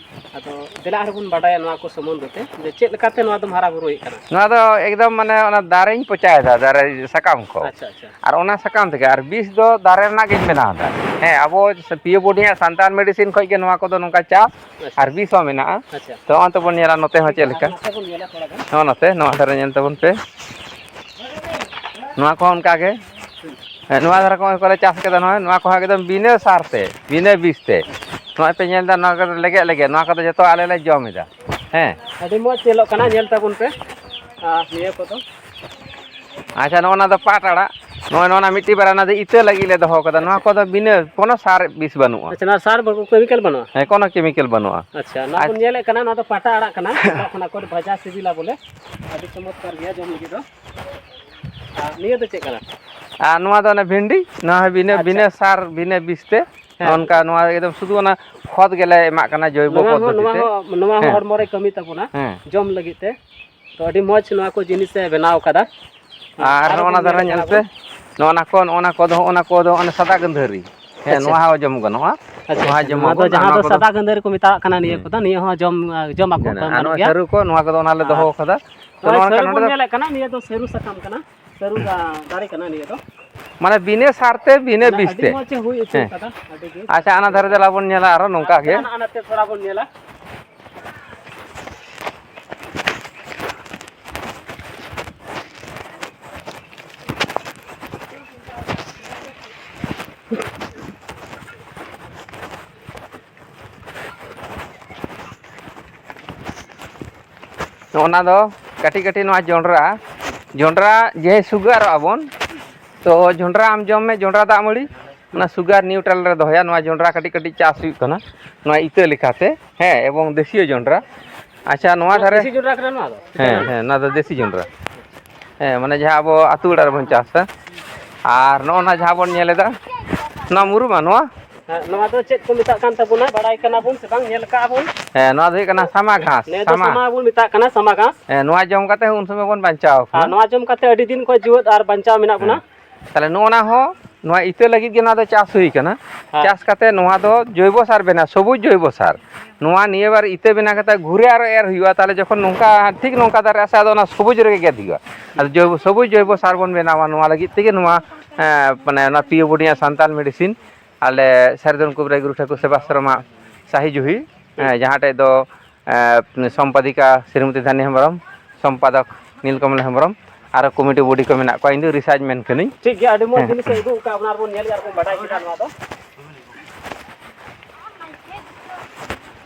ᱟᱫᱚ ᱫᱮᱞᱟ ᱟᱨᱦᱚᱸ ᱵᱚᱱ ᱵᱟᱰᱟᱭᱟ ᱱᱚᱣᱟ ᱠᱚ ᱥᱚᱢᱵᱚᱱᱫᱷᱮ ᱛᱮ, ᱡᱮ ᱪᱮᱫ ᱞᱮᱠᱟᱛᱮ ᱱᱚᱣᱟ ᱫᱚᱢ ᱦᱟᱨᱟ ᱵᱩᱨᱩᱭᱮᱫ ᱠᱟᱱᱟ᱾ ᱱᱚᱣᱟ ᱫᱚ ᱮᱠᱫᱚᱢ ᱢᱟᱱᱮ ᱚᱱᱟ ᱫᱟᱨᱮᱧ ᱯᱚᱪᱟᱭᱮᱫᱟ, ᱫᱟᱨᱮ ᱥᱟᱠᱟᱢ ᱠᱚ᱾ ᱟᱪᱪᱷᱟ, ᱟᱪᱪᱷᱟ᱾ ᱟᱨ ᱚᱱᱟ ᱥᱟᱠᱟᱢ ᱛᱮᱜᱮ, ᱟᱨ ᱵᱤᱥ ᱫᱚ ᱫᱟᱨᱮ ᱨᱮᱱᱟᱜ ᱜᱤᱧ ᱵᱮᱱᱟᱣ ᱮᱫᱟ᱾ ᱦᱮᱸ, ᱟᱵᱚ ᱯᱤᱭᱳ ᱵᱚᱰᱤᱭᱟᱜ ᱥᱟᱱᱛᱟᱲ ᱢᱮᱰᱤᱥᱤᱱ ᱠᱷᱚᱡ ᱜᱮ ᱱᱚᱣᱟ ᱠᱚᱫᱚ ᱱᱚᱝᱠᱟ ᱪᱟᱥ᱾ ᱟᱪᱪᱷᱟ᱾ ᱟᱨ ᱵᱤᱥ ᱦᱚᱸ ᱢᱮᱱᱟᱜᱼᱟ᱾ ᱟᱪᱪᱷᱟ᱾ ᱛᱚ ᱱᱚᱜᱼᱚᱭ ᱛᱚᱵᱚᱱ ᱧᱮᱞᱟ ᱱᱚᱛᱮ ᱦᱚᱸ ᱴᱷᱤᱠ ᱪᱮᱫ ᱜᱮᱭᱟ, ᱞᱮᱠᱟ᱾ ᱟᱨ ᱱᱚᱛᱮ ᱵᱚᱱ ᱧᱮᱞᱟ ᱛᱷᱚᱲᱟ ᱜᱟᱱ᱾ ᱱᱚᱜᱼᱚ ᱱᱚᱛᱮ, ᱱᱚᱣᱟ ᱫᱷᱟᱨᱮ ᱧᱮᱞ ᱛᱟᱵᱚᱱ ᱯᱮ᱾ ᱱᱚᱣᱟ ᱠᱚᱦᱚᱸ ᱚᱱᱠᱟ ᱜᱮ᱾ ᱦᱮᱸ, ᱱᱚᱣᱟ ᱫᱷᱟᱨᱮ ᱠᱚ ᱠᱚᱞᱮ ᱪᱟᱥ ᱠᱟᱫᱟ, ᱱᱚᱜᱼᱚᱭ ᱱᱚᱣᱟ ᱠᱚᱦᱚᱸ ᱮᱠᱫᱚᱢ ᱵᱤᱱᱟᱹ ᱥᱟᱨ ᱛᱮ, ᱵᱤᱱᱟᱹ ᱵᱤᱥ ᱛᱮ᱾ ᱱᱚᱜᱼᱚᱭ ᱯᱮ ᱧᱮᱞ ᱮᱫᱟ, ᱱᱚᱣᱟ ᱠᱚᱫᱚ ᱞᱮᱜᱮᱡ ᱞᱮᱜᱮᱡ, ᱱᱚᱣᱟ ᱠᱚᱫᱚ ᱡᱚᱛᱚ ᱟᱞᱮ ᱞᱮ ᱡᱚᱢ ᱮᱫᱟ᱾ ᱦᱮᱸ᱾ ᱟᱹᱰᱤ ᱢᱚᱡᱽ ᱧᱮᱞᱚᱜ ᱠᱟᱱᱟ, ᱧᱮᱞ ᱛᱟᱵᱚᱱ ᱯᱮ᱾ ᱟᱨ ᱱᱤᱭᱟᱹ ᱠᱚᱫᱚ? ᱟᱪᱪᱷᱟ, ᱱᱚᱜᱼᱚ ᱱᱟ ᱫᱚ ᱯᱟᱴ ᱟᱲᱟᱜ᱾ ᱱᱚᱜᱼᱚᱭ ᱱᱚᱣᱟ ᱢᱤᱫᱴᱤᱡ ᱵᱟᱨ, ᱚᱱᱟ ᱫᱚ ᱤᱛᱟᱹ ᱞᱟᱹᱜᱤᱫ ᱞᱮ ᱫᱚᱦᱚ ᱠᱟᱫᱟ᱾ ᱱᱚᱣᱟ ᱟᱪᱪᱷᱟ᱾ ᱠᱚᱫᱚ ᱵᱤᱱᱟᱹ ᱠᱳᱱᱳ ᱥᱟᱨ ᱵᱤᱥ ᱵᱟᱹᱱᱩᱜᱼᱟ᱾ ᱟᱪᱪᱷᱟ, ᱱᱚᱣᱟ ᱥᱟᱨ ᱵᱟᱹᱱᱩᱜ, ᱠᱮᱢᱤᱠᱮᱞ ᱵᱟᱹᱱᱩᱜᱼᱟ? ᱦᱮᱸ, ᱠᱳᱱᱳ ᱠᱮᱢᱤᱠᱮᱞ ᱵᱟᱹᱱᱩᱜᱼᱟ᱾ ᱟᱪᱪᱷᱟ, ᱱᱚᱣᱟ ᱟᱪ- ᱵᱚᱱ ᱧᱮᱞᱮᱫ ᱠᱟᱱᱟ, ᱱᱚᱣᱟ ᱫᱚ ᱯᱟᱴᱟ ᱟᱲᱟᱜ ᱠᱟᱱᱟ᱾ ᱚᱱᱟ ᱠᱷᱚᱱᱟᱜ ᱠᱚ ᱵᱷᱟᱡᱟ ᱥᱤᱵᱤᱞᱟ ᱵᱚᱞᱮ, ᱟᱹᱰᱤ ᱪᱚᱢᱚᱛᱠᱟᱨ ᱜᱮᱭᱟ ᱡᱚᱢ ᱞᱟᱹᱜᱤᱫ ᱫᱚ᱾ ᱟᱨ ᱱᱤᱭᱟᱹ ᱫᱚ ᱪᱮᱫ ᱠᱟᱱᱟ? ᱟᱨ ᱱᱚᱣᱟ ᱫᱚ ᱚᱱᱮ ᱵᱷᱮᱱᱰᱤ, ᱱᱚᱣᱟ ᱦᱚᱸ ᱵᱤᱱᱟᱹ, ᱟᱪᱪᱷᱟ᱾ ᱵᱤᱱᱟᱹ ᱥᱟᱨ, ᱵᱤᱱᱟᱹ ᱵᱤᱥ ᱛᱮ᱾ ᱦᱮᱸ᱾ ᱱᱚᱜᱼᱚ ᱱᱚᱝᱠᱟ, ᱱᱚᱣᱟ ᱮᱠᱫᱚᱢ ᱥᱩᱫᱷᱩ ᱚᱱᱟ ᱠᱷᱚᱛ ᱜᱮᱞᱮ ᱮᱢᱟᱜ ᱠᱟᱱᱟ, ᱡᱳᱭᱵᱚ ᱱᱚᱣᱟ ᱦᱚᱸ, ᱯᱚᱫᱽᱫᱷᱚᱛᱤ ᱱᱚᱣᱟ ᱛᱮ᱾ ᱦᱚᱸ, ᱱᱚᱣᱟ ᱦᱚᱸ ᱦᱮᱸ᱾ ᱦᱚᱲᱢᱚ ᱨᱮ ᱠᱟᱹᱢᱤ ᱛᱟᱵᱚᱱᱟ, ᱦᱮᱸ᱾ ᱡᱚᱢ ᱞᱟᱹᱜᱤᱫ ᱛᱮ᱾ ᱛᱚ, ᱟᱹᱰᱤ ᱢᱚᱡᱽ ᱱᱚᱣᱟ ᱠᱚ ᱡᱤᱱᱤᱥ ᱮ ᱵᱮᱱᱟᱣ ᱠᱟᱫᱟ᱾ ᱟᱨ ᱟᱨᱚ ᱱᱚᱜᱼᱚ ᱱᱟ ᱵᱚᱱ ᱫᱷᱟᱨᱮ ᱧᱮᱞᱮᱫ ᱧᱮᱞ ᱠᱟᱱᱟ ᱯᱮ, ᱵᱚᱱ᱾ ᱱᱚᱜᱼᱚ ᱱᱟ ᱠᱚ, ᱱᱚᱜᱼᱚ ᱱᱟ ᱠᱚᱫᱚ, ᱦᱚᱸᱜᱼᱚ ᱱᱟ ᱠᱚᱫᱚ, ᱚᱱᱟ ᱥᱟᱫᱟ ᱜᱟᱹᱱᱫᱷᱟᱹᱨᱤ᱾ ᱦᱮᱸ, ᱟᱪᱪᱷᱟ᱾ ᱱᱚᱣᱟ ᱦᱚᱸ ᱡᱚᱢ ᱜᱟᱱᱚᱜᱼᱟ᱾ ᱟᱪᱪᱷᱟ, ᱱᱚᱣᱟ ᱟᱪᱪᱷᱟ᱾ ᱡᱚᱢ ᱱᱚᱣᱟ ᱫᱚ ᱟᱵᱚᱱ, ᱟᱨ ᱡᱟᱦᱟᱸ ᱱᱚᱣᱟ ᱫᱚ ᱠᱚᱫᱚ ᱥᱟᱫᱟ ᱜᱟᱹᱱᱫᱷᱟᱹᱨᱤ ᱠᱚ ᱢᱮᱛᱟᱜ ᱠᱟᱱᱟ, ᱱᱤᱭᱟᱹ ᱦᱩᱸ᱾ ᱠᱚᱫᱚ, ᱱᱤᱭᱟᱹ ᱦᱚᱸ ᱡᱚᱢ, ᱡᱚᱢ ᱟᱠᱚ ᱦᱮᱸ, ᱠᱚ, ᱟᱨ ᱜᱟᱱᱚᱜ ᱱᱚᱣᱟ ᱜᱮᱭᱟ᱾ ᱥᱟᱹᱨᱩ ᱠᱚ, ᱱᱚᱣᱟ ᱠᱚᱫᱚ ᱚᱱᱟ ᱞᱮ ᱟᱨ ᱫᱚᱦᱚ ᱠᱟᱫᱟ᱾ ᱛᱚ, ᱱᱚᱜᱼᱚᱭ ᱱᱚᱣᱟ ᱥᱟᱹᱨᱩ ᱠᱟᱱᱟ, ᱵᱚᱱ ᱱᱚᱰᱮ ᱫᱚ ᱧᱮᱞᱮᱫ ᱠᱟᱱᱟ, ᱱᱤᱭᱟᱹ ᱫᱚ ᱥᱟᱹᱨᱩ ᱥᱟᱠᱟᱢ ᱠᱟᱱᱟ, ᱥᱟᱹᱨᱩ ᱫᱟ-, ᱫᱟᱨᱮ ᱠᱟᱱᱟ ᱱᱤᱭᱟᱹ ᱫᱚ᱾ ᱢᱟᱱᱮ ᱵᱤᱱᱟᱹ ᱥᱟᱨ ᱛᱮ, ᱵᱤᱱᱟᱹ ᱢᱟᱱᱮ ᱵᱤᱥ ᱟᱹᱰᱤ ᱛᱮ᱾ ᱢᱚᱡᱽ ᱮ ᱦᱩᱭ ᱦᱚᱪᱚ ᱦᱮᱸ᱾ ᱠᱟᱫᱟ, ᱟᱹᱰᱤ ᱜᱮ ᱟᱪᱪᱷᱟ, ᱚᱱᱟ ᱫᱷᱟᱨᱮ ᱫᱮᱞᱟ ᱵᱚᱱ ᱧᱮᱞᱟ ᱟᱨᱚ ᱱᱚᱝᱠᱟ ᱟᱨ ᱜᱮ᱾ ᱦᱟᱱᱟ ᱱᱟᱛᱮ ᱛᱷᱚᱲᱟ ᱵᱚᱱ ᱧᱮᱞᱟ᱾ ᱱᱚᱜᱼᱚ ᱱᱟ ᱫᱚ ᱠᱟᱹᱴᱤᱡ ᱠᱟᱹᱴᱤᱡ ᱱᱚᱣᱟ ᱡᱚᱸᱰᱨᱟ, ᱡᱚᱸᱰᱨᱟ ᱡᱮ ᱥᱩᱜᱟᱨᱚᱜᱼᱟ ᱵᱚᱱ, ᱛᱚ ᱡᱚᱸᱰᱨᱟ ᱟᱢ ᱡᱚᱢ ᱢᱮ, ᱡᱚᱸᱰᱨᱟ ᱫᱟᱜ ᱢᱟᱹᱲᱤ, ᱚᱱᱟ ᱥᱩᱜᱟᱨ ᱱᱤᱭᱩᱴᱨᱟᱞ ᱨᱮ ᱫᱚᱦᱚᱭᱟ᱾ ᱱᱚᱣᱟ ᱡᱚᱸᱰᱨᱟ ᱠᱟᱹᱴᱤᱡ ᱠᱟᱹᱴᱤᱡ ᱪᱟᱥ ᱦᱩᱭᱩᱜ ᱠᱟᱱᱟ, ᱱᱚᱣᱟ ᱤᱛᱟᱹ ᱞᱮᱠᱟᱛᱮ, ᱦᱮᱸ, ᱮᱵᱚᱝ ᱫᱮᱥᱤᱭᱟᱹ ᱡᱚᱸᱰᱨᱟ᱾ ᱟᱪᱪᱷᱟ, ᱱᱚᱣᱟ ᱱᱚᱣᱟ ᱫᱷᱟᱨᱮ, ᱫᱮᱥᱤ ᱡᱚᱸᱰᱨᱟ ᱠᱟᱱᱟ ᱱᱚᱣᱟ ᱫᱚ? ᱦᱮᱸ, ᱦᱮᱸ, ᱱᱚᱣᱟ ᱫᱚ ᱫᱮᱥᱤ ᱡᱚᱸᱰᱨᱟ᱾ ᱦᱮᱸ, ᱢᱟᱱᱮ ᱡᱟᱦᱟᱸ ᱟᱵᱚ ᱟᱹᱛᱩ ᱚᱲᱟᱜ ᱨᱮᱵᱚᱱ ᱪᱟᱥᱟ᱾ ᱟᱨ ᱱᱚᱜᱼᱚ ᱱᱟ ᱡᱟᱦᱟᱸ ᱵᱚᱱ ᱧᱮᱞ ᱮᱫᱟ, ᱱᱚᱣᱟ ᱢᱩᱨᱩᱢᱟ ᱱᱚᱣᱟ? ᱦᱮᱸ, ᱱᱚᱣᱟ ᱫᱚ ᱪᱮᱫ ᱠᱚ ᱢᱮᱛᱟᱜ ᱠᱟᱱ ᱛᱟᱵᱚᱱᱟ, ᱵᱟᱲᱟᱭ ᱠᱟᱱᱟ ᱵᱚᱱ ᱥᱮ ᱵᱟᱝ, ᱧᱮᱞ ᱠᱟᱜᱼᱟ ᱵᱚᱱ? ᱦᱮᱸ, ᱱᱚᱣᱟ ᱫᱚ ᱦᱩᱭᱩᱜ ᱠᱟᱱᱟ ᱥᱟᱢᱟ ᱜᱷᱟᱥ, ᱱᱤᱭᱟᱹ ᱫᱚ ᱥᱟᱢᱟ᱾ ᱥᱟᱢᱟ ᱵᱚᱱ ᱢᱮᱛᱟᱜ ᱠᱟᱱᱟ, ᱥᱟᱢᱟ ᱜᱷᱟᱥ᱾ ᱦᱮᱸ, ᱱᱚᱣᱟ ᱡᱚᱢ ᱠᱟᱛᱮ ᱦᱚᱸ ᱩᱱ ᱥᱚᱢᱚᱭ ᱵᱚᱱ ᱵᱟᱧᱪᱟᱣ ᱟᱨ ᱠᱟᱱᱟ᱾ ᱱᱚᱣᱟ ᱡᱚᱢ ᱠᱟᱛᱮ ᱟᱹᱰᱤ ᱫᱤᱱ ᱠᱷᱚᱱ ᱡᱤᱣᱮᱫ ᱟᱨ ᱵᱟᱧᱪᱟᱣ ᱢᱮᱱᱟᱜ ᱵᱚᱱᱟ᱾ ᱦᱮᱸ᱾ ᱛᱟᱦᱞᱮ ᱱᱚᱜᱼᱚ ᱱᱟ ᱦᱚᱸ, ᱱᱚᱣᱟ ᱤᱛᱟᱹ ᱞᱟᱹᱜᱤᱫ ᱜᱮ ᱱᱚᱣᱟ ᱫᱚ ᱪᱟᱥ ᱦᱩᱭ ᱠᱟᱱᱟ᱾ ᱦᱮᱸ᱾ ᱪᱟᱥ ᱠᱟᱛᱮ ᱱᱚᱣᱟ ᱫᱚ ᱡᱳᱭᱵᱚ ᱥᱟᱨ ᱵᱮᱱᱟᱜᱼᱟ, ᱥᱚᱵᱩᱡ ᱡᱳᱭᱵᱚ ᱥᱟᱨ᱾ ᱱᱚᱣᱟ ᱱᱤᱭᱟᱹ ᱵᱟᱨ ᱤᱛᱟᱹ ᱵᱮᱱᱟᱣ ᱠᱟᱛᱮ ᱜᱷᱩᱨᱮ ᱟᱨᱚ ᱮᱨ ᱦᱩᱭᱩᱜᱼᱟ, ᱛᱟᱦᱞᱮ ᱡᱚᱠᱷᱚᱱ ᱱᱚᱝᱠᱟ, ᱴᱷᱤᱠ ᱱᱚᱝᱠᱟ ᱫᱟᱨᱮᱜᱼᱟ ᱥᱮ, ᱟᱫᱚ ᱚᱱᱟ ᱥᱚᱵᱩᱡ ᱨᱮᱜᱮ ᱜᱮᱫ ᱦᱩᱭᱩᱜᱼᱟ᱾ ᱟᱫᱚ ᱡᱳᱭᱵᱚ, ᱥᱚᱵᱩᱡ ᱡᱳᱭᱵᱚ ᱥᱟᱨ ᱵᱚᱱ ᱵᱮᱱᱟᱣᱟ, ᱱᱚᱣᱟ ᱞᱟᱹᱜᱤᱫ ᱛᱮᱜᱮ ᱱᱚᱣᱟ, ᱮᱸ, ᱢᱟᱱᱮ ᱚᱱᱟ ᱯᱤ ᱳ ᱵᱳᱰᱤᱭᱟ ᱥᱟᱱᱛᱟᱞ ᱢᱮᱰᱤᱥᱤᱱ ᱟᱞᱮ ᱥᱟᱹᱨᱤ ᱫᱷᱚᱨᱚᱢ ᱠᱚᱵᱤᱨᱟᱡᱽ ᱜᱩᱨᱩ ᱴᱷᱟᱹᱠᱩᱨ ᱥᱮᱵᱟᱥᱨᱚᱢᱟᱜ ᱥᱟᱹᱦᱤ ᱡᱩᱦᱤ, ᱦᱩᱸ᱾ ᱮᱸ, ᱡᱟᱦᱟᱸ ᱴᱷᱮᱡ ᱫᱚ, ᱮᱸ, ᱥᱚᱢᱯᱟᱫᱤᱠᱟ ᱥᱨᱤᱢᱚᱛᱤ ᱫᱷᱟᱱᱤ ᱦᱮᱢᱵᱨᱚᱢ, ᱥᱚᱢᱯᱟᱫᱚᱠ ᱱᱤᱞᱠᱚᱢᱚᱞ ᱦᱮᱢᱵᱨᱚᱢ, ᱟᱨᱚ ᱠᱚᱢᱤᱴᱤ ᱵᱳᱰᱤ ᱠᱚ ᱢᱮᱱᱟᱜ ᱠᱚᱣᱟ, ᱤᱧ ᱫᱚ ᱨᱤᱥᱟᱨᱪ ᱢᱮᱱ ᱠᱟᱹᱱᱟᱹᱧ᱾ ᱴᱷᱤᱠ ᱜᱮᱭᱟ, ᱟᱹᱰᱤ ᱢᱚᱡᱽ ᱦᱮᱸ᱾ ᱡᱤᱱᱤᱥ ᱮ ᱩᱫᱩᱜ ᱟᱠᱟᱫ ᱵᱚᱱᱟ, ᱟᱨ ᱵᱚᱱ ᱧᱮᱞ ᱜᱮᱭᱟ, ᱟᱨ ᱵᱚᱱ ᱵᱟᱰᱟᱭ ᱠᱮᱫᱟ ᱱᱚᱣᱟ ᱫᱚ᱾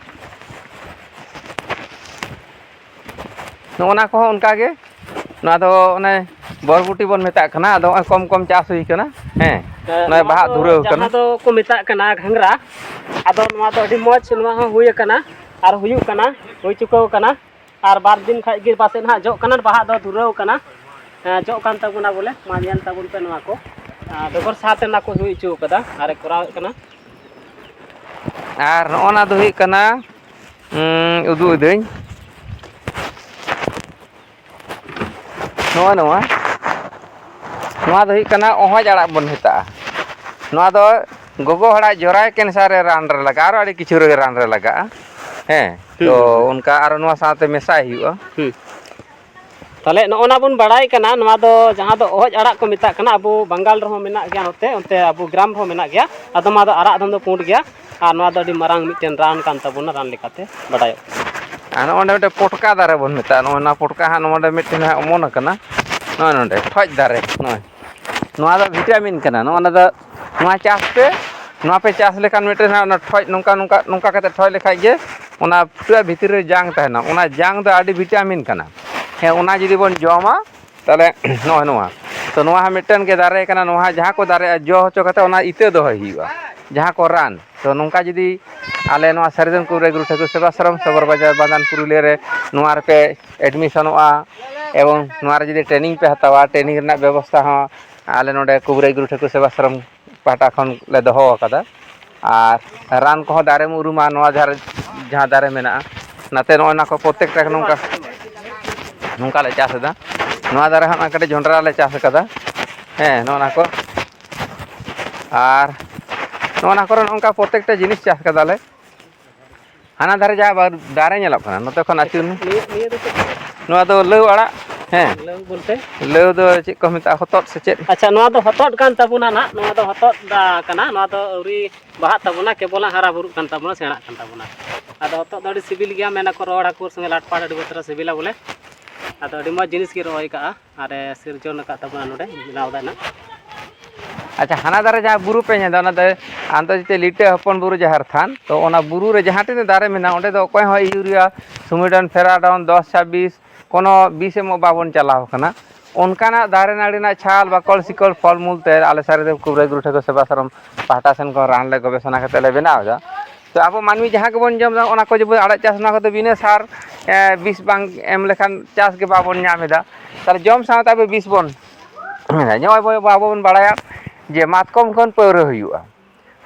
ᱱᱚᱜᱼᱚ ᱱᱟ ᱠᱚᱦᱚᱸ ᱚᱱᱠᱟ ᱜᱮ᱾ ᱱᱚᱣᱟ ᱫᱚ ᱚᱱᱮ ᱵᱚᱨᱵᱚᱴᱤ ᱵᱚᱱ ᱢᱮᱛᱟᱜ ᱠᱟᱱᱟ, ᱟᱫᱚ ᱱᱚᱜᱼᱚᱭ ᱠᱚᱢ ᱠᱚᱢ ᱪᱟᱥ ᱦᱩᱭ ᱠᱟᱱᱟ᱾ ᱦᱮᱸ, ᱦᱮᱸ, ᱱᱚᱜᱼᱚᱭ ᱱᱚᱣᱟ ᱵᱟᱦᱟᱜ ᱫᱚ ᱫᱷᱩᱨᱟᱹᱣ ᱠᱟᱱᱟ᱾ ᱡᱟᱦᱟᱸ ᱫᱚ ᱠᱚ ᱢᱮᱛᱟᱜ ᱠᱟᱱᱟ ᱜᱷᱟᱸᱜᱽᱨᱟ, ᱟᱫᱚ ᱱᱚᱣᱟ ᱫᱚ ᱟᱹᱰᱤ ᱢᱚᱡᱽ, ᱱᱚᱣᱟ ᱦᱚᱸ ᱦᱩᱭ ᱟᱠᱟᱱᱟ ᱟᱨ ᱦᱩᱭᱩᱜ ᱠᱟᱱᱟ, ᱦᱩᱭ ᱪᱩᱠᱟᱹᱣ ᱟᱠᱟᱱᱟ᱾ ᱟᱨ ᱵᱟᱨ ᱫᱤᱱ ᱠᱷᱟᱡ ᱜᱮ ᱯᱟᱥᱮᱡ ᱱᱟᱦᱟᱜ ᱡᱚᱜ ᱠᱟᱱᱟ, ᱵᱟᱦᱟ ᱫᱚ ᱫᱷᱩᱨᱟᱹᱣ ᱠᱟᱱᱟ᱾ ᱦᱮᱸ, ᱡᱚᱜ ᱠᱟᱱ ᱛᱟᱵᱚᱱᱟ ᱵᱚᱞᱮ, ᱢᱟ ᱧᱮᱞ ᱛᱟᱵᱚᱱ ᱯᱮ ᱱᱚᱣᱟ ᱠᱚ᱾ ᱟᱨ ᱰᱚᱜᱚᱨ ᱥᱟᱶᱛᱮ ᱚᱱᱟ ᱠᱚ ᱦᱩᱭ ᱦᱚᱪᱚ ᱠᱟᱫᱟ ᱟᱨᱮ ᱠᱚᱨᱟᱣᱮᱫ ᱠᱟᱱᱟ᱾ ᱟᱨ ᱱᱚᱜᱼᱚ ᱱᱟ ᱫᱚ ᱦᱩᱭᱩᱜ ᱠᱟᱱᱟ, ᱩᱸ, ᱩᱫᱩᱜ ᱟᱹᱫᱟᱹᱧ᱾ ᱱᱚᱜᱼᱚᱭ ᱱᱚᱣᱟ, ᱱᱚᱣᱟ ᱫᱚ ᱦᱩᱭᱩᱜ ᱠᱟᱱᱟ ᱚᱦᱚᱡ ᱟᱲᱟᱜ ᱵᱚᱱ ᱢᱮᱛᱟᱜᱼᱟ᱾ ᱱᱚᱣᱟ ᱫᱚ ᱜᱚᱜᱚ ᱦᱚᱲᱟᱜ ᱡᱚᱨᱟᱭ cancer ᱨᱮ ᱨᱟᱱ ᱨᱮ ᱞᱟᱜᱟᱜᱼᱟ, ᱟᱨᱚ ᱟᱹᱰᱤ ᱠᱤᱪᱷᱩ ᱨᱮᱜᱮ ᱨᱟᱱ ᱨᱮ ᱞᱟᱜᱟᱜᱼᱟ᱾ ᱦᱮᱸ, ᱦᱩᱸ, ᱛᱚ ᱦᱩᱸ, ᱦᱩᱸ᱾ ᱚᱱᱠᱟ ᱟᱨᱚ ᱱᱚᱣᱟ ᱥᱟᱶᱛᱮ ᱢᱮᱥᱟᱭ ᱦᱩᱭᱩᱜᱼᱟ᱾ ᱦᱩᱸ᱾ ᱛᱟᱦᱞᱮ ᱱᱚᱜᱼᱚ ᱱᱟ ᱵᱚᱱ ᱵᱟᱲᱟᱭ ᱠᱟᱱᱟ, ᱱᱚᱣᱟ ᱫᱚ ᱡᱟᱦᱟᱸ ᱫᱚ ᱚᱦᱚᱡ ᱟᱲᱟᱜ ᱠᱚ ᱢᱮᱛᱟᱜ ᱠᱟᱱᱟ, ᱟᱵᱚ ᱵᱟᱝᱜᱟᱞ ᱨᱮᱦᱚᱸ ᱢᱮᱱᱟᱜ ᱜᱮᱭᱟ, ᱱᱚᱛᱮ, ᱚᱱᱛᱮ ᱟᱵᱚ ᱜᱨᱟᱢ ᱨᱮᱦᱚᱸ ᱢᱮᱱᱟᱜ ᱜᱮᱭᱟ᱾ ᱟᱫᱚ ᱱᱚᱣᱟ ᱫᱚ ᱟᱨᱟᱜ ᱫᱷᱚᱱ ᱫᱚ ᱯᱩᱸᱰ ᱜᱮᱭᱟ, ᱟᱨ ᱱᱚᱣᱟ ᱫᱚ ᱟᱹᱰᱤ ᱢᱟᱨᱟᱝ ᱢᱤᱫᱴᱮᱱ ᱨᱟᱱ ᱠᱟᱱ ᱛᱟᱵᱚᱱᱟ, ᱨᱟᱱ ᱞᱮᱠᱟᱛᱮ ᱵᱟᱰᱟᱭᱚᱜ ᱠᱟᱱᱟ᱾ ᱟᱨ ᱱᱚᱜᱼᱚ ᱱᱚᱰᱮ ᱢᱤᱫᱴᱮᱱ ᱯᱚᱴᱠᱟ ᱫᱟᱨᱮ ᱵᱚᱱ ᱢᱮᱛᱟᱜᱼᱟ, ᱱᱚᱜᱼᱚᱭ ᱱᱚᱣᱟ ᱯᱚᱴᱠᱟ ᱦᱟᱸᱜ ᱱᱚᱰᱮ ᱢᱤᱫᱴᱮᱱ ᱦᱟᱸᱜ ᱚᱢᱚᱱ ᱟᱠᱟᱱᱟ, ᱱᱚᱜᱼᱚᱭ ᱱᱚᱰᱮ ᱴᱷᱚᱡ ᱫᱟᱨᱮ, ᱱᱚᱜᱼᱚᱭ ᱱᱚᱣᱟ ᱫᱚ vitamin ᱠᱟᱱᱟ᱾ ᱱᱚᱜᱼᱚ ᱱᱚᱣᱟ ᱫᱚ, ᱱᱚᱣᱟ ᱪᱟᱥ ᱯᱮ, ᱱᱚᱣᱟ ᱯᱮ ᱪᱟᱥ ᱞᱮᱠᱷᱟᱱ ᱢᱤᱫᱴᱮᱱ ᱦᱟᱸᱜ ᱚᱱᱟ ᱴᱷᱚᱡ ᱱᱚᱝᱠᱟ, ᱱᱚᱝᱠᱟ, ᱱᱚᱝᱠᱟ ᱠᱟᱛᱮ ᱴᱷᱚᱡ ᱞᱮᱠᱷᱟᱡ ᱜᱮ ᱚᱱᱟ ᱯᱷᱩᱴᱟᱹᱜ ᱵᱷᱤᱛᱤᱨ ᱨᱮ ᱡᱟᱝ ᱛᱟᱦᱮᱱᱟ, ᱚᱱᱟ ᱡᱟᱝ ᱫᱚ ᱟᱹᱰᱤ vitamin ᱠᱟᱱᱟ᱾ ᱦᱮᱸ, ᱚᱱᱟ ᱡᱩᱫᱤ ᱵᱚᱱ ᱡᱚᱢᱟ, ᱛᱟᱦᱚᱞᱮ ᱱᱚᱜᱼᱚᱭ ᱱᱚᱣᱟ᱾ ᱛᱚ, ᱱᱚᱣᱟ ᱦᱚᱸ ᱢᱤᱫᱴᱮᱱ ᱜᱮ ᱫᱟᱨᱮ ᱠᱟᱱᱟ, ᱱᱚᱣᱟ ᱦᱚᱸ ᱡᱟᱦᱟᱸ ᱠᱚ ᱫᱟᱨᱮᱜᱼᱟ, ᱡᱚ ᱦᱚᱪᱚ ᱠᱟᱛᱮ ᱚᱱᱟ ᱤᱛᱟᱹ ᱫᱚᱦᱚᱭ ᱦᱩᱭᱩᱜᱼᱟ, ᱡᱟᱦᱟᱸ ᱠᱚ ᱨᱟᱱ᱾ ᱛᱚ, ᱱᱚᱝᱠᱟ ᱡᱩᱫᱤ ᱟᱞᱮ ᱱᱚᱣᱟ ᱥᱟᱹᱨᱤᱫᱷᱚᱱ ᱠᱚᱵᱨᱟᱭ ᱜᱩᱨᱩ ᱴᱷᱟᱹᱠᱩᱨ ᱥᱮᱵᱟᱥᱨᱚᱢ ᱥᱚᱵᱚᱨ ᱵᱟᱡᱟᱨ ᱵᱟᱸᱫᱟᱱ ᱯᱩᱨᱩᱞᱤᱭᱟᱹ ᱨᱮ ᱱᱚᱣᱟ ᱨᱮᱯᱮ admissionᱚᱜᱼᱟ, ᱮᱵᱚᱝ ᱱᱚᱣᱟ ᱨᱮ ᱡᱩᱫᱤ training ᱯᱮ ᱦᱟᱛᱟᱣᱟ, training ᱨᱮᱱᱟᱜ ᱵᱮᱵᱚᱥᱛᱷᱟ ᱦᱚᱸ ᱟᱞᱮ ᱱᱚᱰᱮ ᱠᱩᱵᱨᱟᱭ ᱜᱩᱨᱩ ᱴᱷᱟᱹᱠᱩᱨ ᱥᱮᱵᱟᱥᱨᱚᱢ ᱯᱟᱦᱴᱟ ᱠᱷᱚᱱ ᱞᱮ ᱫᱚᱦᱚ ᱟᱠᱟᱫᱟ᱾ ᱟᱨ ᱨᱟᱱ ᱠᱚᱦᱚᱸ ᱫᱟᱨᱮᱢ ᱩᱨᱩᱢᱟ, ᱱᱚᱣᱟ ᱡᱟᱦᱟᱸ ᱨᱮ, ᱡᱟᱦᱟᱸ ᱫᱟᱨᱮ ᱢᱮᱱᱟᱜᱼᱟ, ᱱᱟᱛᱮ ᱱᱚᱜᱼᱚᱭ ᱱᱚᱣᱟ ᱠᱚ ᱯᱨᱚᱛᱮᱠᱴᱟ ᱱᱚᱝᱠᱟ, ᱱᱚᱝᱠᱟ ᱞᱮ ᱪᱟᱥ ᱮᱫᱟ᱾ ᱱᱚᱣᱟ ᱫᱟᱨᱮ ᱦᱚᱸ ᱱᱚᱜᱼᱚᱭ ᱠᱟᱹᱴᱤᱡ ᱡᱚᱱᱰᱨᱟ ᱞᱮ ᱪᱟᱥ ᱟᱠᱟᱫᱟ᱾ ᱦᱮᱸ, ᱱᱚᱜᱼᱚ ᱱᱟ ᱠᱚ᱾ ᱟᱨ ᱱᱚᱜᱼᱚ ᱱᱟ ᱠᱚᱨᱮ ᱱᱚᱝᱠᱟ ᱯᱨᱚᱛᱮᱠᱴᱟ ᱡᱤᱱᱤᱥ ᱪᱟᱥ ᱟᱠᱟᱫᱟᱞᱮ᱾ ᱦᱟᱱᱟ ᱫᱷᱟᱨᱮ ᱡᱟᱦᱟᱸ ᱵᱟ-, ᱫᱟᱨᱮ ᱧᱮᱞᱚᱜ ᱠᱟᱱᱟ, ᱱᱚᱛᱮ ᱠᱷᱚᱱ ᱟᱹᱪᱩᱨ ᱢᱮ᱾ ᱱᱤᱭᱟᱹ, ᱱᱤᱭᱟᱹ ᱫᱚ ᱪᱮᱫ ᱠᱟᱱᱟ? ᱱᱚᱣᱟ ᱫᱚ ᱞᱟᱹᱣ ᱟᱲᱟᱜ᱾ ᱦᱮᱸ᱾ ᱞᱟᱹᱣ ᱵᱚᱞᱛᱮ? ᱞᱟᱹᱣ ᱫᱚ ᱪᱮᱫ ᱠᱚ ᱢᱮᱛᱟᱜᱼᱟ? ᱦᱚᱛᱚᱫ ᱥᱮ ᱪᱮᱫ? ᱟᱪᱪᱷᱟ, ᱱᱚᱣᱟ ᱫᱚ ᱦᱚᱛᱚᱫ ᱠᱟᱱ ᱛᱟᱵᱚᱱᱟ ᱱᱟᱦᱟᱜ᱾ ᱱᱚᱣᱟ ᱫᱚ ᱦᱚᱛᱚᱫ ᱫᱟ ᱠᱟᱱᱟ᱾ ᱱᱚᱣᱟ ᱫᱚ ᱟᱹᱣᱨᱤ ᱵᱟᱦᱟᱜ ᱛᱟᱵᱚᱱᱟ, ᱠᱮᱵᱚᱞ ᱦᱟᱸᱜ ᱦᱟᱨᱟ ᱵᱩᱨᱩᱜ ᱠᱟᱱ ᱛᱟᱵᱚᱱᱟ, ᱥᱮᱬᱟᱜ ᱠᱟᱱ ᱛᱟᱵᱚᱱᱟ᱾ ᱟᱫᱚ ᱦᱚᱛᱚᱫ ᱫᱚ ᱟᱹᱰᱤ ᱥᱤᱵᱤᱞ ᱜᱮᱭᱟ, ᱢᱮᱱᱟᱠᱚ ᱨᱚᱦᱚᱲ ᱦᱟᱹᱠᱩ ᱥᱚᱸᱜᱮ ᱞᱟᱴ ᱯᱟᱴ ᱟᱹᱰᱤ ᱵᱟᱛᱨᱟ ᱥᱤᱵᱤᱞᱟ ᱵᱚᱞᱮ᱾ ᱟᱫᱚ ᱟᱹᱰᱤ ᱢᱚᱡᱽ ᱡᱤᱱᱤᱥ ᱜᱮ ᱨᱚᱦᱚᱭ ᱠᱟᱜᱼᱟ᱾ ᱟᱨᱮ ᱥᱤᱨᱡᱚᱱ ᱟᱠᱟᱫ ᱛᱟᱵᱚᱱᱟ ᱱᱚᱰᱮ, ᱵᱮᱱᱟᱣ ᱮᱫᱟ ᱱᱟᱜ᱾ ᱟᱪᱪᱷᱟ, ᱦᱟᱱᱟ ᱫᱷᱟᱨᱮ ᱡᱟᱦᱟᱸ ᱵᱩᱨᱩ ᱯᱮ ᱧᱮᱞ ᱮᱫᱟ, ᱚᱱᱟ ᱫᱚ ᱟᱱᱛᱚᱨᱡᱟᱛᱤᱭᱚ ᱞᱤᱴᱟᱹ ᱦᱚᱯᱚᱱ ᱵᱩᱨᱩ ᱡᱟᱦᱮᱨ ᱛᱷᱟᱱ᱾ ᱛᱚ, ᱚᱱᱟ ᱵᱩᱨᱩ ᱨᱮ ᱡᱟᱦᱟᱸ ᱛᱤᱱᱟᱹᱜ ᱫᱟᱨᱮ ᱢᱮᱱᱟᱜᱼᱟ, ᱚᱸᱰᱮ ᱫᱚ ᱚᱠᱚᱭ ᱦᱚᱸ ᱤᱭᱩᱨᱤᱭᱟ, ᱥᱩᱢᱤᱰᱚᱱ, ᱯᱷᱮᱨᱟᱰᱚᱱ, ᱫᱚᱥ ᱪᱷᱟᱵᱵᱤᱥ, ᱠᱳᱱᱳ ᱵᱤᱥ ᱮᱢᱚᱜ ᱵᱟᱵᱚᱱ ᱪᱟᱞᱟᱣ ᱠᱟᱱᱟ᱾ ᱚᱱᱠᱟᱱᱟᱜ ᱫᱟᱨᱮ ᱱᱟᱹᱲᱤ ᱨᱮᱱᱟᱜ ᱪᱷᱟᱞ, ᱵᱟᱠᱚᱞ, ᱥᱤᱠᱚᱞ, ᱯᱷᱚᱞ ᱢᱩᱞ ᱛᱮ ᱟᱞᱮ ᱥᱟᱹᱨᱤᱫᱷᱚᱨᱚᱢ ᱠᱩᱵᱨᱟᱹᱭ ᱜᱩᱨᱩ ᱴᱷᱟᱹᱠᱩᱨ ᱥᱮᱵᱟ ᱥᱟᱨᱚᱢ ᱯᱟᱦᱴᱟ ᱥᱮᱱ ᱠᱷᱚᱱ ᱨᱟᱱ ᱞᱮ ᱜᱚᱵᱮᱥᱚᱱᱟ ᱠᱟᱛᱮ ᱞᱮ ᱵᱮᱱᱟᱣ ᱮᱫᱟ᱾ ᱛᱚ, ᱟᱵᱚ ᱢᱟᱹᱱᱢᱤ ᱡᱟᱦᱟᱸ ᱜᱮᱵᱚᱱ ᱡᱚᱢ ᱮᱫᱟ, ᱚᱱᱟ ᱠᱚ ᱡᱮ ᱟᱲᱟᱜ ᱪᱟᱥ, ᱚᱱᱟ ᱠᱚᱫᱚ ᱵᱤᱱᱟᱹ ᱥᱟᱨ, ᱮ, ᱵᱤᱥ ᱵᱟᱝ ᱮᱢ ᱞᱮᱠᱷᱟᱱ ᱪᱟᱥ ᱜᱮ ᱵᱟᱵᱚᱱ ᱧᱟᱢ ᱮᱫᱟ᱾ ᱛᱟᱦᱚᱞᱮ ᱡᱚᱢ ᱥᱟᱶᱛᱮ ᱟᱵᱚ ᱵᱤᱥ ᱵᱚᱱ, ᱱᱚᱜᱼᱚᱭ ᱵᱚ-, ᱟᱵᱚ ᱵᱚᱱ ᱵᱟᱲᱟᱭᱟ ᱡᱮ ᱢᱟᱛᱠᱚᱢ ᱠᱷᱚᱱ ᱯᱟᱹᱣᱨᱟᱹ ᱦᱩᱭᱩᱜᱼᱟ᱾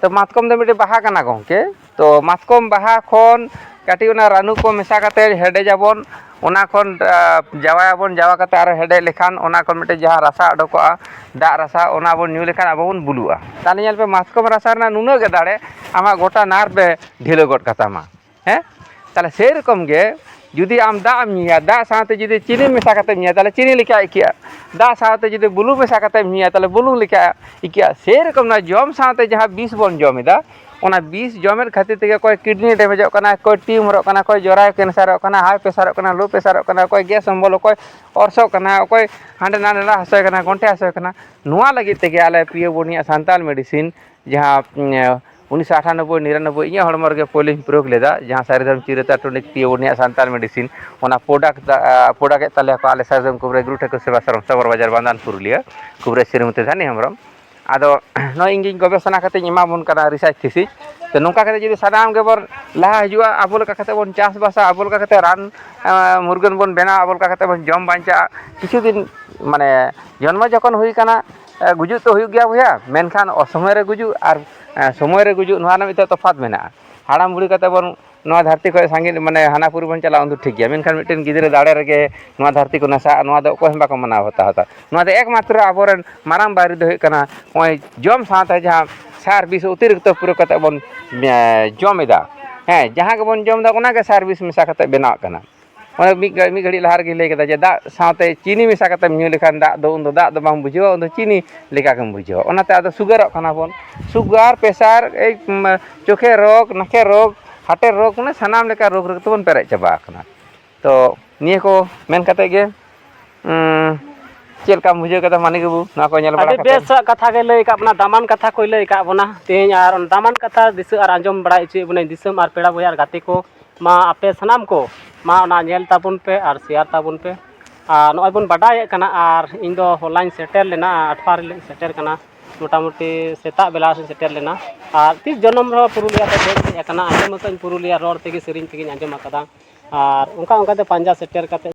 ᱛᱚ, ᱢᱟᱛᱠᱚᱢ ᱫᱚ ᱢᱤᱫᱴᱮᱱ ᱵᱟᱦᱟ ᱠᱟᱱᱟ ᱜᱚᱢᱠᱮ᱾ ᱛᱚ, ᱢᱟᱛᱠᱚᱢ ᱵᱟᱦᱟ ᱠᱷᱚᱱ ᱠᱟᱹᱴᱤᱡ ᱚᱱᱟ ᱨᱟᱹᱱᱩ ᱠᱚ ᱢᱮᱥᱟ ᱠᱟᱛᱮ ᱦᱮᱰᱮᱡᱟᱵᱚᱱ, ᱚᱱᱟ ᱠᱷᱚᱱ, ᱟ, ᱡᱟᱣᱟᱭᱟᱵᱚᱱ, ᱡᱟᱣᱟ ᱠᱟᱛᱮ ᱟᱨᱚ ᱦᱮᱰᱮᱡ ᱞᱮᱠᱷᱟᱱ ᱚᱱᱟ ᱠᱷᱚᱱ ᱢᱤᱫᱴᱮᱱ ᱡᱟᱦᱟᱸ ᱨᱟᱥᱟ ᱚᱰᱚᱠᱚᱜᱼᱟ, ᱫᱟᱜ ᱨᱟᱥᱟ, ᱚᱱᱟ ᱵᱚᱱ ᱧᱩ ᱞᱮᱠᱷᱟᱱ ᱟᱵᱚ ᱵᱚᱱ ᱵᱩᱞᱩᱜᱼᱟ᱾ ᱛᱟᱦᱚᱞᱮ ᱧᱮᱞ ᱯᱮ, ᱢᱟᱛᱠᱚᱢ ᱨᱟᱥᱟ ᱨᱮᱱᱟᱜ ᱱᱩᱱᱟᱹᱜ ᱜᱮ ᱫᱟᱲᱮ, ᱟᱢᱟᱜ ᱜᱚᱴᱟ ᱱᱟᱨᱵᱷ ᱮ ᱰᱷᱤᱞᱟᱹ ᱜᱚᱫ ᱠᱟᱛᱟᱢᱟ᱾ ᱦᱮᱸ, ᱛᱟᱦᱚᱞᱮ ᱥᱮᱭ ᱨᱚᱠᱚᱢ ᱜᱮ ᱡᱩᱫᱤ ᱟᱢ ᱫᱟᱜ ᱮᱢ ᱧᱩᱭᱟ, ᱫᱟᱜ ᱥᱟᱶᱛᱮ ᱡᱩᱫᱤ ᱪᱤᱱᱤ ᱢᱮᱥᱟ ᱠᱟᱛᱮᱢ ᱧᱩᱭᱟ, ᱛᱟᱦᱚᱞᱮ ᱪᱤᱱᱤ ᱞᱮᱠᱟ ᱟᱹᱭᱠᱟᱹᱜᱼᱟ᱾ ᱫᱟᱜ ᱥᱟᱶᱛᱮ ᱡᱩᱫᱤ ᱵᱩᱞᱩᱝ ᱢᱮᱥᱟ ᱠᱟᱛᱮᱢ ᱧᱩᱭᱟ, ᱛᱟᱦᱚᱞᱮ ᱵᱩᱞᱩᱝ ᱞᱮᱠᱟ ᱟᱹᱭᱠᱟᱹᱜᱼᱟ᱾ ᱥᱮᱭ ᱨᱚᱠᱚᱢ ᱱᱚᱣᱟ ᱡᱚᱢ ᱥᱟᱶᱛᱮ ᱡᱟᱦᱟᱸ ᱵᱤᱥ ᱵᱚᱱ ᱡᱚᱢ ᱮᱫᱟ, ᱚᱱᱟ ᱵᱤᱥ ᱡᱚᱢᱮᱫ ᱠᱷᱟᱹᱛᱤᱨ ᱛᱮᱜᱮ ᱚᱠᱚᱭ ᱠᱤᱰᱱᱤ ᱰᱮᱢᱮᱡᱚᱜ ᱠᱟᱱᱟ, ᱚᱠᱚᱭ ᱴᱤᱭᱩᱢᱟᱨᱚᱜ ᱠᱟᱱᱟ, ᱚᱠᱚᱭ ᱡᱚᱨᱟᱭ ᱠᱮᱱᱥᱟᱨᱚᱜ ᱠᱟᱱᱟ, ᱦᱟᱭ ᱯᱨᱮᱥᱟᱨᱚᱜ ᱠᱟᱱᱟ, ᱞᱳ ᱯᱨᱮᱥᱟᱨᱚᱜ ᱠᱟᱱᱟ, ᱚᱠᱚᱭ ᱜᱮᱥ ᱚᱢᱵᱚᱞ, ᱚᱠᱚᱭ ᱚᱨᱥᱚᱜ ᱠᱟᱱᱟ, ᱚᱠᱚᱭ ᱦᱟᱸᱰᱮ ᱱᱟᱰᱮ ᱦᱟᱥᱚᱭ ᱠᱟᱱᱟ, ᱜᱚᱱᱴᱷᱮ ᱦᱟᱥᱚᱭ ᱠᱟᱱᱟ᱾ ᱱᱚᱣᱟ ᱞᱟᱹᱜᱤᱫ ᱛᱮᱜᱮ ᱟᱞᱮ ᱯᱤᱭᱳ ᱵᱚᱱᱤᱭᱟᱜ ᱥᱟᱱᱛᱟᱲ ᱢᱮᱰᱤᱥᱤᱱ ᱡᱟᱦᱟᱸ, ᱩᱱᱤᱥᱥᱚ ᱟᱴᱷᱟᱱᱚᱵᱵᱳᱭ ᱱᱤᱨᱟᱱᱚᱵᱵᱳᱭ ᱤᱧᱟᱹᱜ ᱦᱚᱲᱢᱚ ᱨᱮᱜᱮ ᱯᱳᱭᱞᱳᱧ ᱯᱨᱚᱭᱳᱜᱽ ᱞᱮᱫᱟ, ᱡᱟᱦᱟᱸ ᱥᱟᱹᱨᱤᱫᱷᱚᱨᱚᱢ ᱪᱤᱨᱟᱹᱛᱟ ᱴᱚᱱᱤᱠ ᱯᱤᱭᱳ ᱵᱚᱱᱤᱭᱟᱜ ᱥᱟᱱᱛᱟᱲ ᱢᱮᱰᱤᱥᱤᱱ, ᱚᱱᱟ ᱯᱨᱚᱰᱟᱠᱴ ᱫᱟ-, ᱟ, ᱯᱨᱚᱰᱟᱠᱴ ᱮᱫ ᱛᱟᱞᱮᱭᱟ ᱠᱚ ᱟᱞᱮ ᱥᱟᱹᱨᱤᱫᱷᱚᱨᱚᱢ ᱠᱩᱵᱨᱟᱹᱭ ᱜᱩᱨᱩ ᱴᱷᱟᱹᱠᱩᱨ ᱥᱮᱵᱟ ᱥᱟᱨᱚᱢ ᱥᱚᱵᱚᱨ ᱵᱟᱡᱟᱨ ᱵᱟᱱᱫᱟᱱ ᱯᱩᱨᱩᱞᱤᱭᱟᱹ, ᱠᱩᱵᱨᱟᱹᱭ ᱥᱨᱤᱢᱚᱛᱤ ᱫᱷᱟᱱᱤ ᱦᱮᱢᱵᱨᱚᱢ᱾ ᱟᱫᱚ ᱱᱚᱜᱼᱚᱭ ᱤᱧ ᱜᱤᱧ ᱜᱚᱵᱮᱥᱚᱱᱟ ᱠᱟᱛᱮᱧ ᱮᱢᱟ ᱵᱚᱱ ᱠᱟᱱᱟ ᱨᱤᱥᱟᱨᱪ ᱛᱷᱤᱥᱤᱥ᱾ ᱛᱚ, ᱱᱚᱝᱠᱟ ᱠᱟᱛᱮ ᱡᱩᱫᱤ ᱥᱟᱱᱟᱢ ᱜᱮᱵᱚᱱ ᱞᱟᱦᱟ ᱦᱤᱡᱩᱜᱼᱟ, ᱟᱵᱚ ᱞᱮᱠᱟ ᱠᱟᱛᱮ ᱵᱚᱱ ᱪᱟᱥᱵᱟᱥᱟ, ᱟᱵᱚ ᱞᱮᱠᱟ ᱠᱟᱛᱮ ᱨᱟᱱ, ᱟ, ᱢᱩᱨᱜᱟᱹᱱ ᱵᱚᱱ ᱵᱮᱱᱟᱣᱟ, ᱟᱵᱚ ᱞᱮᱠᱟ ᱠᱟᱛᱮ ᱵᱚᱱ ᱡᱚᱢ ᱵᱟᱧᱪᱟᱜᱼᱟ, ᱠᱤᱪᱷᱩ ᱫᱤᱱ, ᱢᱟᱱᱮ, ᱡᱚᱱᱢᱚ ᱡᱚᱠᱷᱚᱱ ᱦᱩᱭ ᱠᱟᱱᱟ, ᱮ, ᱜᱩᱡᱩᱜ ᱛᱚ ᱦᱩᱭᱩᱜ ᱜᱮᱭᱟ ᱵᱚᱭᱦᱟ, ᱢᱮᱱᱠᱷᱟᱱ ᱚᱥᱚᱢᱚᱭ ᱨᱮ ᱜᱩᱡᱩᱜ ᱟᱨ, ᱮ, ᱥᱚᱢᱚᱭ ᱨᱮ ᱜᱩᱡᱩᱜ, ᱱᱚᱣᱟ ᱨᱮᱱᱟᱜ ᱢᱤᱫᱴᱮᱱ ᱛᱚᱯᱷᱟᱛ ᱢᱮᱱᱟᱜᱼᱟ᱾ ᱦᱟᱲᱟᱢ ᱵᱩᱲᱦᱤ ᱠᱟᱛᱮ ᱵᱚᱱ ᱱᱚᱣᱟ ᱫᱷᱟᱹᱨᱛᱤ ᱠᱷᱚᱱ ᱥᱟᱺᱜᱤᱧ, ᱢᱟᱱᱮ, ᱦᱟᱱᱟ ᱯᱩᱨᱤ ᱵᱚᱱ ᱪᱟᱞᱟᱜᱼᱟ, ᱩᱱ ᱫᱚ ᱴᱷᱤᱠ ᱜᱮᱭᱟ, ᱢᱮᱱᱠᱷᱟᱱ ᱢᱤᱫᱴᱮᱱ ᱜᱤᱫᱽᱨᱟᱹ ᱫᱟᱲᱮ ᱨᱮᱜᱮ ᱱᱚᱣᱟ ᱫᱷᱟᱹᱨᱛᱤ ᱠᱚ ᱱᱟᱥᱟᱜᱼᱟ, ᱱᱚᱣᱟ ᱫᱚ ᱚᱠᱚᱭ ᱦᱚᱸ ᱵᱟᱠᱚ ᱢᱟᱱᱟᱣ ᱵᱟᱛᱟᱣ ᱦᱟᱛᱟᱣᱟ᱾ ᱱᱚᱣᱟ ᱫᱚ ᱮᱠᱢᱟᱛᱨᱚ ᱟᱵᱚᱨᱮᱱ ᱢᱟᱨᱟᱝ ᱵᱟᱹᱭᱨᱤ ᱫᱚ ᱦᱩᱭᱩᱜ ᱠᱟᱱᱟ ᱱᱚᱜᱼᱚᱭ ᱡᱚᱢ ᱥᱟᱶᱛᱮ ᱡᱟᱦᱟᱸ ᱥᱟᱨ ᱵᱤᱥ ᱚᱛᱤᱨᱤᱠᱛᱚ ᱯᱩᱨᱟᱹ ᱠᱟᱛᱮ ᱵᱚᱱ, ᱮ, ᱡᱚᱢ ᱮᱫᱟ᱾ ᱦᱮᱸ, ᱡᱟᱦᱟᱸ ᱜᱮᱵᱚᱱ ᱡᱚᱢ ᱮᱫᱟ, ᱚᱱᱟᱜᱮ ᱥᱟᱨ ᱵᱤᱥ ᱢᱮᱥᱟ ᱠᱟᱛᱮ ᱵᱮᱱᱟᱣᱟᱜ ᱠᱟᱱᱟ᱾ ᱚᱱᱮ ᱢᱤᱫ ᱜᱷᱟᱹᱲᱤ-, ᱢᱤᱫ ᱜᱷᱟᱹᱲᱤᱡ ᱞᱟᱦᱟ ᱨᱮᱜᱮᱧ ᱞᱟᱹᱭ ᱠᱮᱫᱟ ᱡᱮ ᱫᱟᱜ ᱥᱟᱶᱛᱮ ᱪᱤᱱᱤ ᱢᱮᱥᱟ ᱠᱟᱛᱮᱢ ᱧᱩ ᱞᱮᱠᱷᱟᱱ ᱫᱟᱜ ᱫᱚ, ᱩᱱᱫᱚ ᱫᱟᱜ ᱫᱚ ᱵᱟᱢ ᱵᱩᱡᱷᱟᱹᱣᱟ, ᱩᱱᱫᱚ ᱪᱤᱱᱤ ᱞᱮᱠᱟ ᱜᱮᱢ ᱵᱩᱡᱷᱟᱹᱣᱟ᱾ ᱚᱱᱟᱛᱮ ᱟᱫᱚ ᱥᱩᱜᱟᱨᱚᱜ ᱠᱟᱱᱟ ᱵᱚᱱ᱾ ᱥᱩᱜᱟᱨ, ᱯᱨᱮᱥᱟᱨ, ᱮᱭ, ᱩᱢ, ᱪᱳᱠᱷᱮ ᱨᱳᱜᱽ, ᱱᱟᱠᱷᱮ ᱨᱳᱜᱽ, ᱦᱟᱴᱮᱨ ᱨᱳᱜᱽ, ᱢᱟᱱᱮ ᱥᱟᱱᱟᱢ ᱞᱮᱠᱟ ᱨᱳᱜᱽ ᱨᱮᱜᱮ ᱛᱮᱵᱚᱱ ᱯᱮᱨᱮᱡ ᱪᱟᱵᱟ ᱟᱠᱟᱱᱟ᱾ ᱛᱚ, ᱱᱤᱭᱟᱹ ᱠᱚ ᱢᱮᱱ ᱠᱟᱛᱮ ᱜᱮ, ᱩᱸ, ᱪᱮᱫ ᱞᱮᱠᱟᱢ ᱵᱩᱡᱷᱟᱹᱣ ᱠᱮᱫᱟ ᱢᱟᱹᱱᱤᱠ ᱵᱟᱹᱵᱩ, ᱱᱚᱣᱟ ᱠᱚ ᱧᱮᱞ ᱵᱟᱲᱟ ᱟᱹᱰᱤ ᱠᱟᱛᱮ? ᱵᱮᱥ ᱠᱟᱛᱷᱟ ᱜᱮ ᱞᱟᱹᱭ ᱟᱠᱟᱫ ᱵᱚᱱᱟ, ᱫᱟᱢᱟᱱ ᱠᱟᱛᱷᱟ ᱠᱚᱭ ᱞᱟᱹᱭ ᱟᱠᱟᱫ ᱵᱚᱱᱟ ᱛᱮᱦᱮᱧ, ᱟᱨ ᱚᱱᱟ ᱫᱟᱢᱟᱱ ᱠᱟᱛᱷᱟ ᱫᱤᱥᱟᱹ ᱟᱨ ᱟᱸᱡᱚᱢ ᱵᱟᱲᱟᱭ ᱦᱚᱪᱚᱭᱮᱫ ᱵᱚᱱᱟᱹᱧ ᱫᱤᱥᱚᱢ ᱟᱨ ᱯᱮᱲᱟ ᱵᱚᱭᱦᱟ ᱟᱨ ᱜᱟᱛᱮ ᱠᱚ᱾ ᱢᱟ ᱟᱯᱮ ᱥᱟᱱᱟᱢ ᱠᱚ ᱢᱟ ᱚᱱᱟ ᱧᱮᱞ ᱛᱟᱵᱚᱱ ᱯᱮ ᱟᱨ ᱥᱮᱭᱟᱨ ᱛᱟᱵᱚᱱ ᱯᱮ᱾ ᱟᱨ ᱱᱚᱜᱼᱚᱭ ᱵᱚᱱ ᱵᱟᱰᱟᱭᱮᱫ ᱠᱟᱱᱟ, ᱟᱨ ᱤᱧ ᱫᱚ ᱦᱚᱞᱟᱧ ᱥᱮᱴᱮᱨ ᱞᱮᱱᱟ, ᱟᱴᱷᱣᱟ ᱨᱮᱞᱤᱧ ᱥᱮᱴᱮᱨ ᱠᱟᱱᱟ, ᱢᱚᱴᱟᱢᱩᱴᱤ ᱥᱮᱛᱟᱜ ᱵᱮᱞᱟ ᱥᱮᱫ ᱥᱮᱴᱮᱨ ᱞᱮᱱᱟ᱾ ᱟᱨ ᱛᱤᱥ ᱡᱚᱱᱚᱢ ᱨᱮᱦᱚᱸ ᱯᱩᱨᱩᱞᱤᱭᱟᱹ ᱫᱚ ᱵᱟᱹᱧ ᱦᱮᱡ ᱟᱠᱟᱱᱟ, ᱟᱸᱡᱚᱢ ᱟᱠᱟᱫᱟᱹᱧ ᱯᱩᱨᱩᱞᱤᱭᱟᱹ ᱨᱚᱲ ᱛᱮᱜᱮ, ᱥᱮᱨᱮᱧ ᱛᱮᱜᱮᱧ ᱟᱸᱡᱚᱢ ᱟᱠᱟᱫᱟ᱾ ᱟᱨ ᱚᱱᱠᱟ ᱚᱱᱠᱟᱛᱮ ᱯᱟᱸᱡᱟ ᱥᱮᱴᱮᱨ ᱠᱟᱛᱮ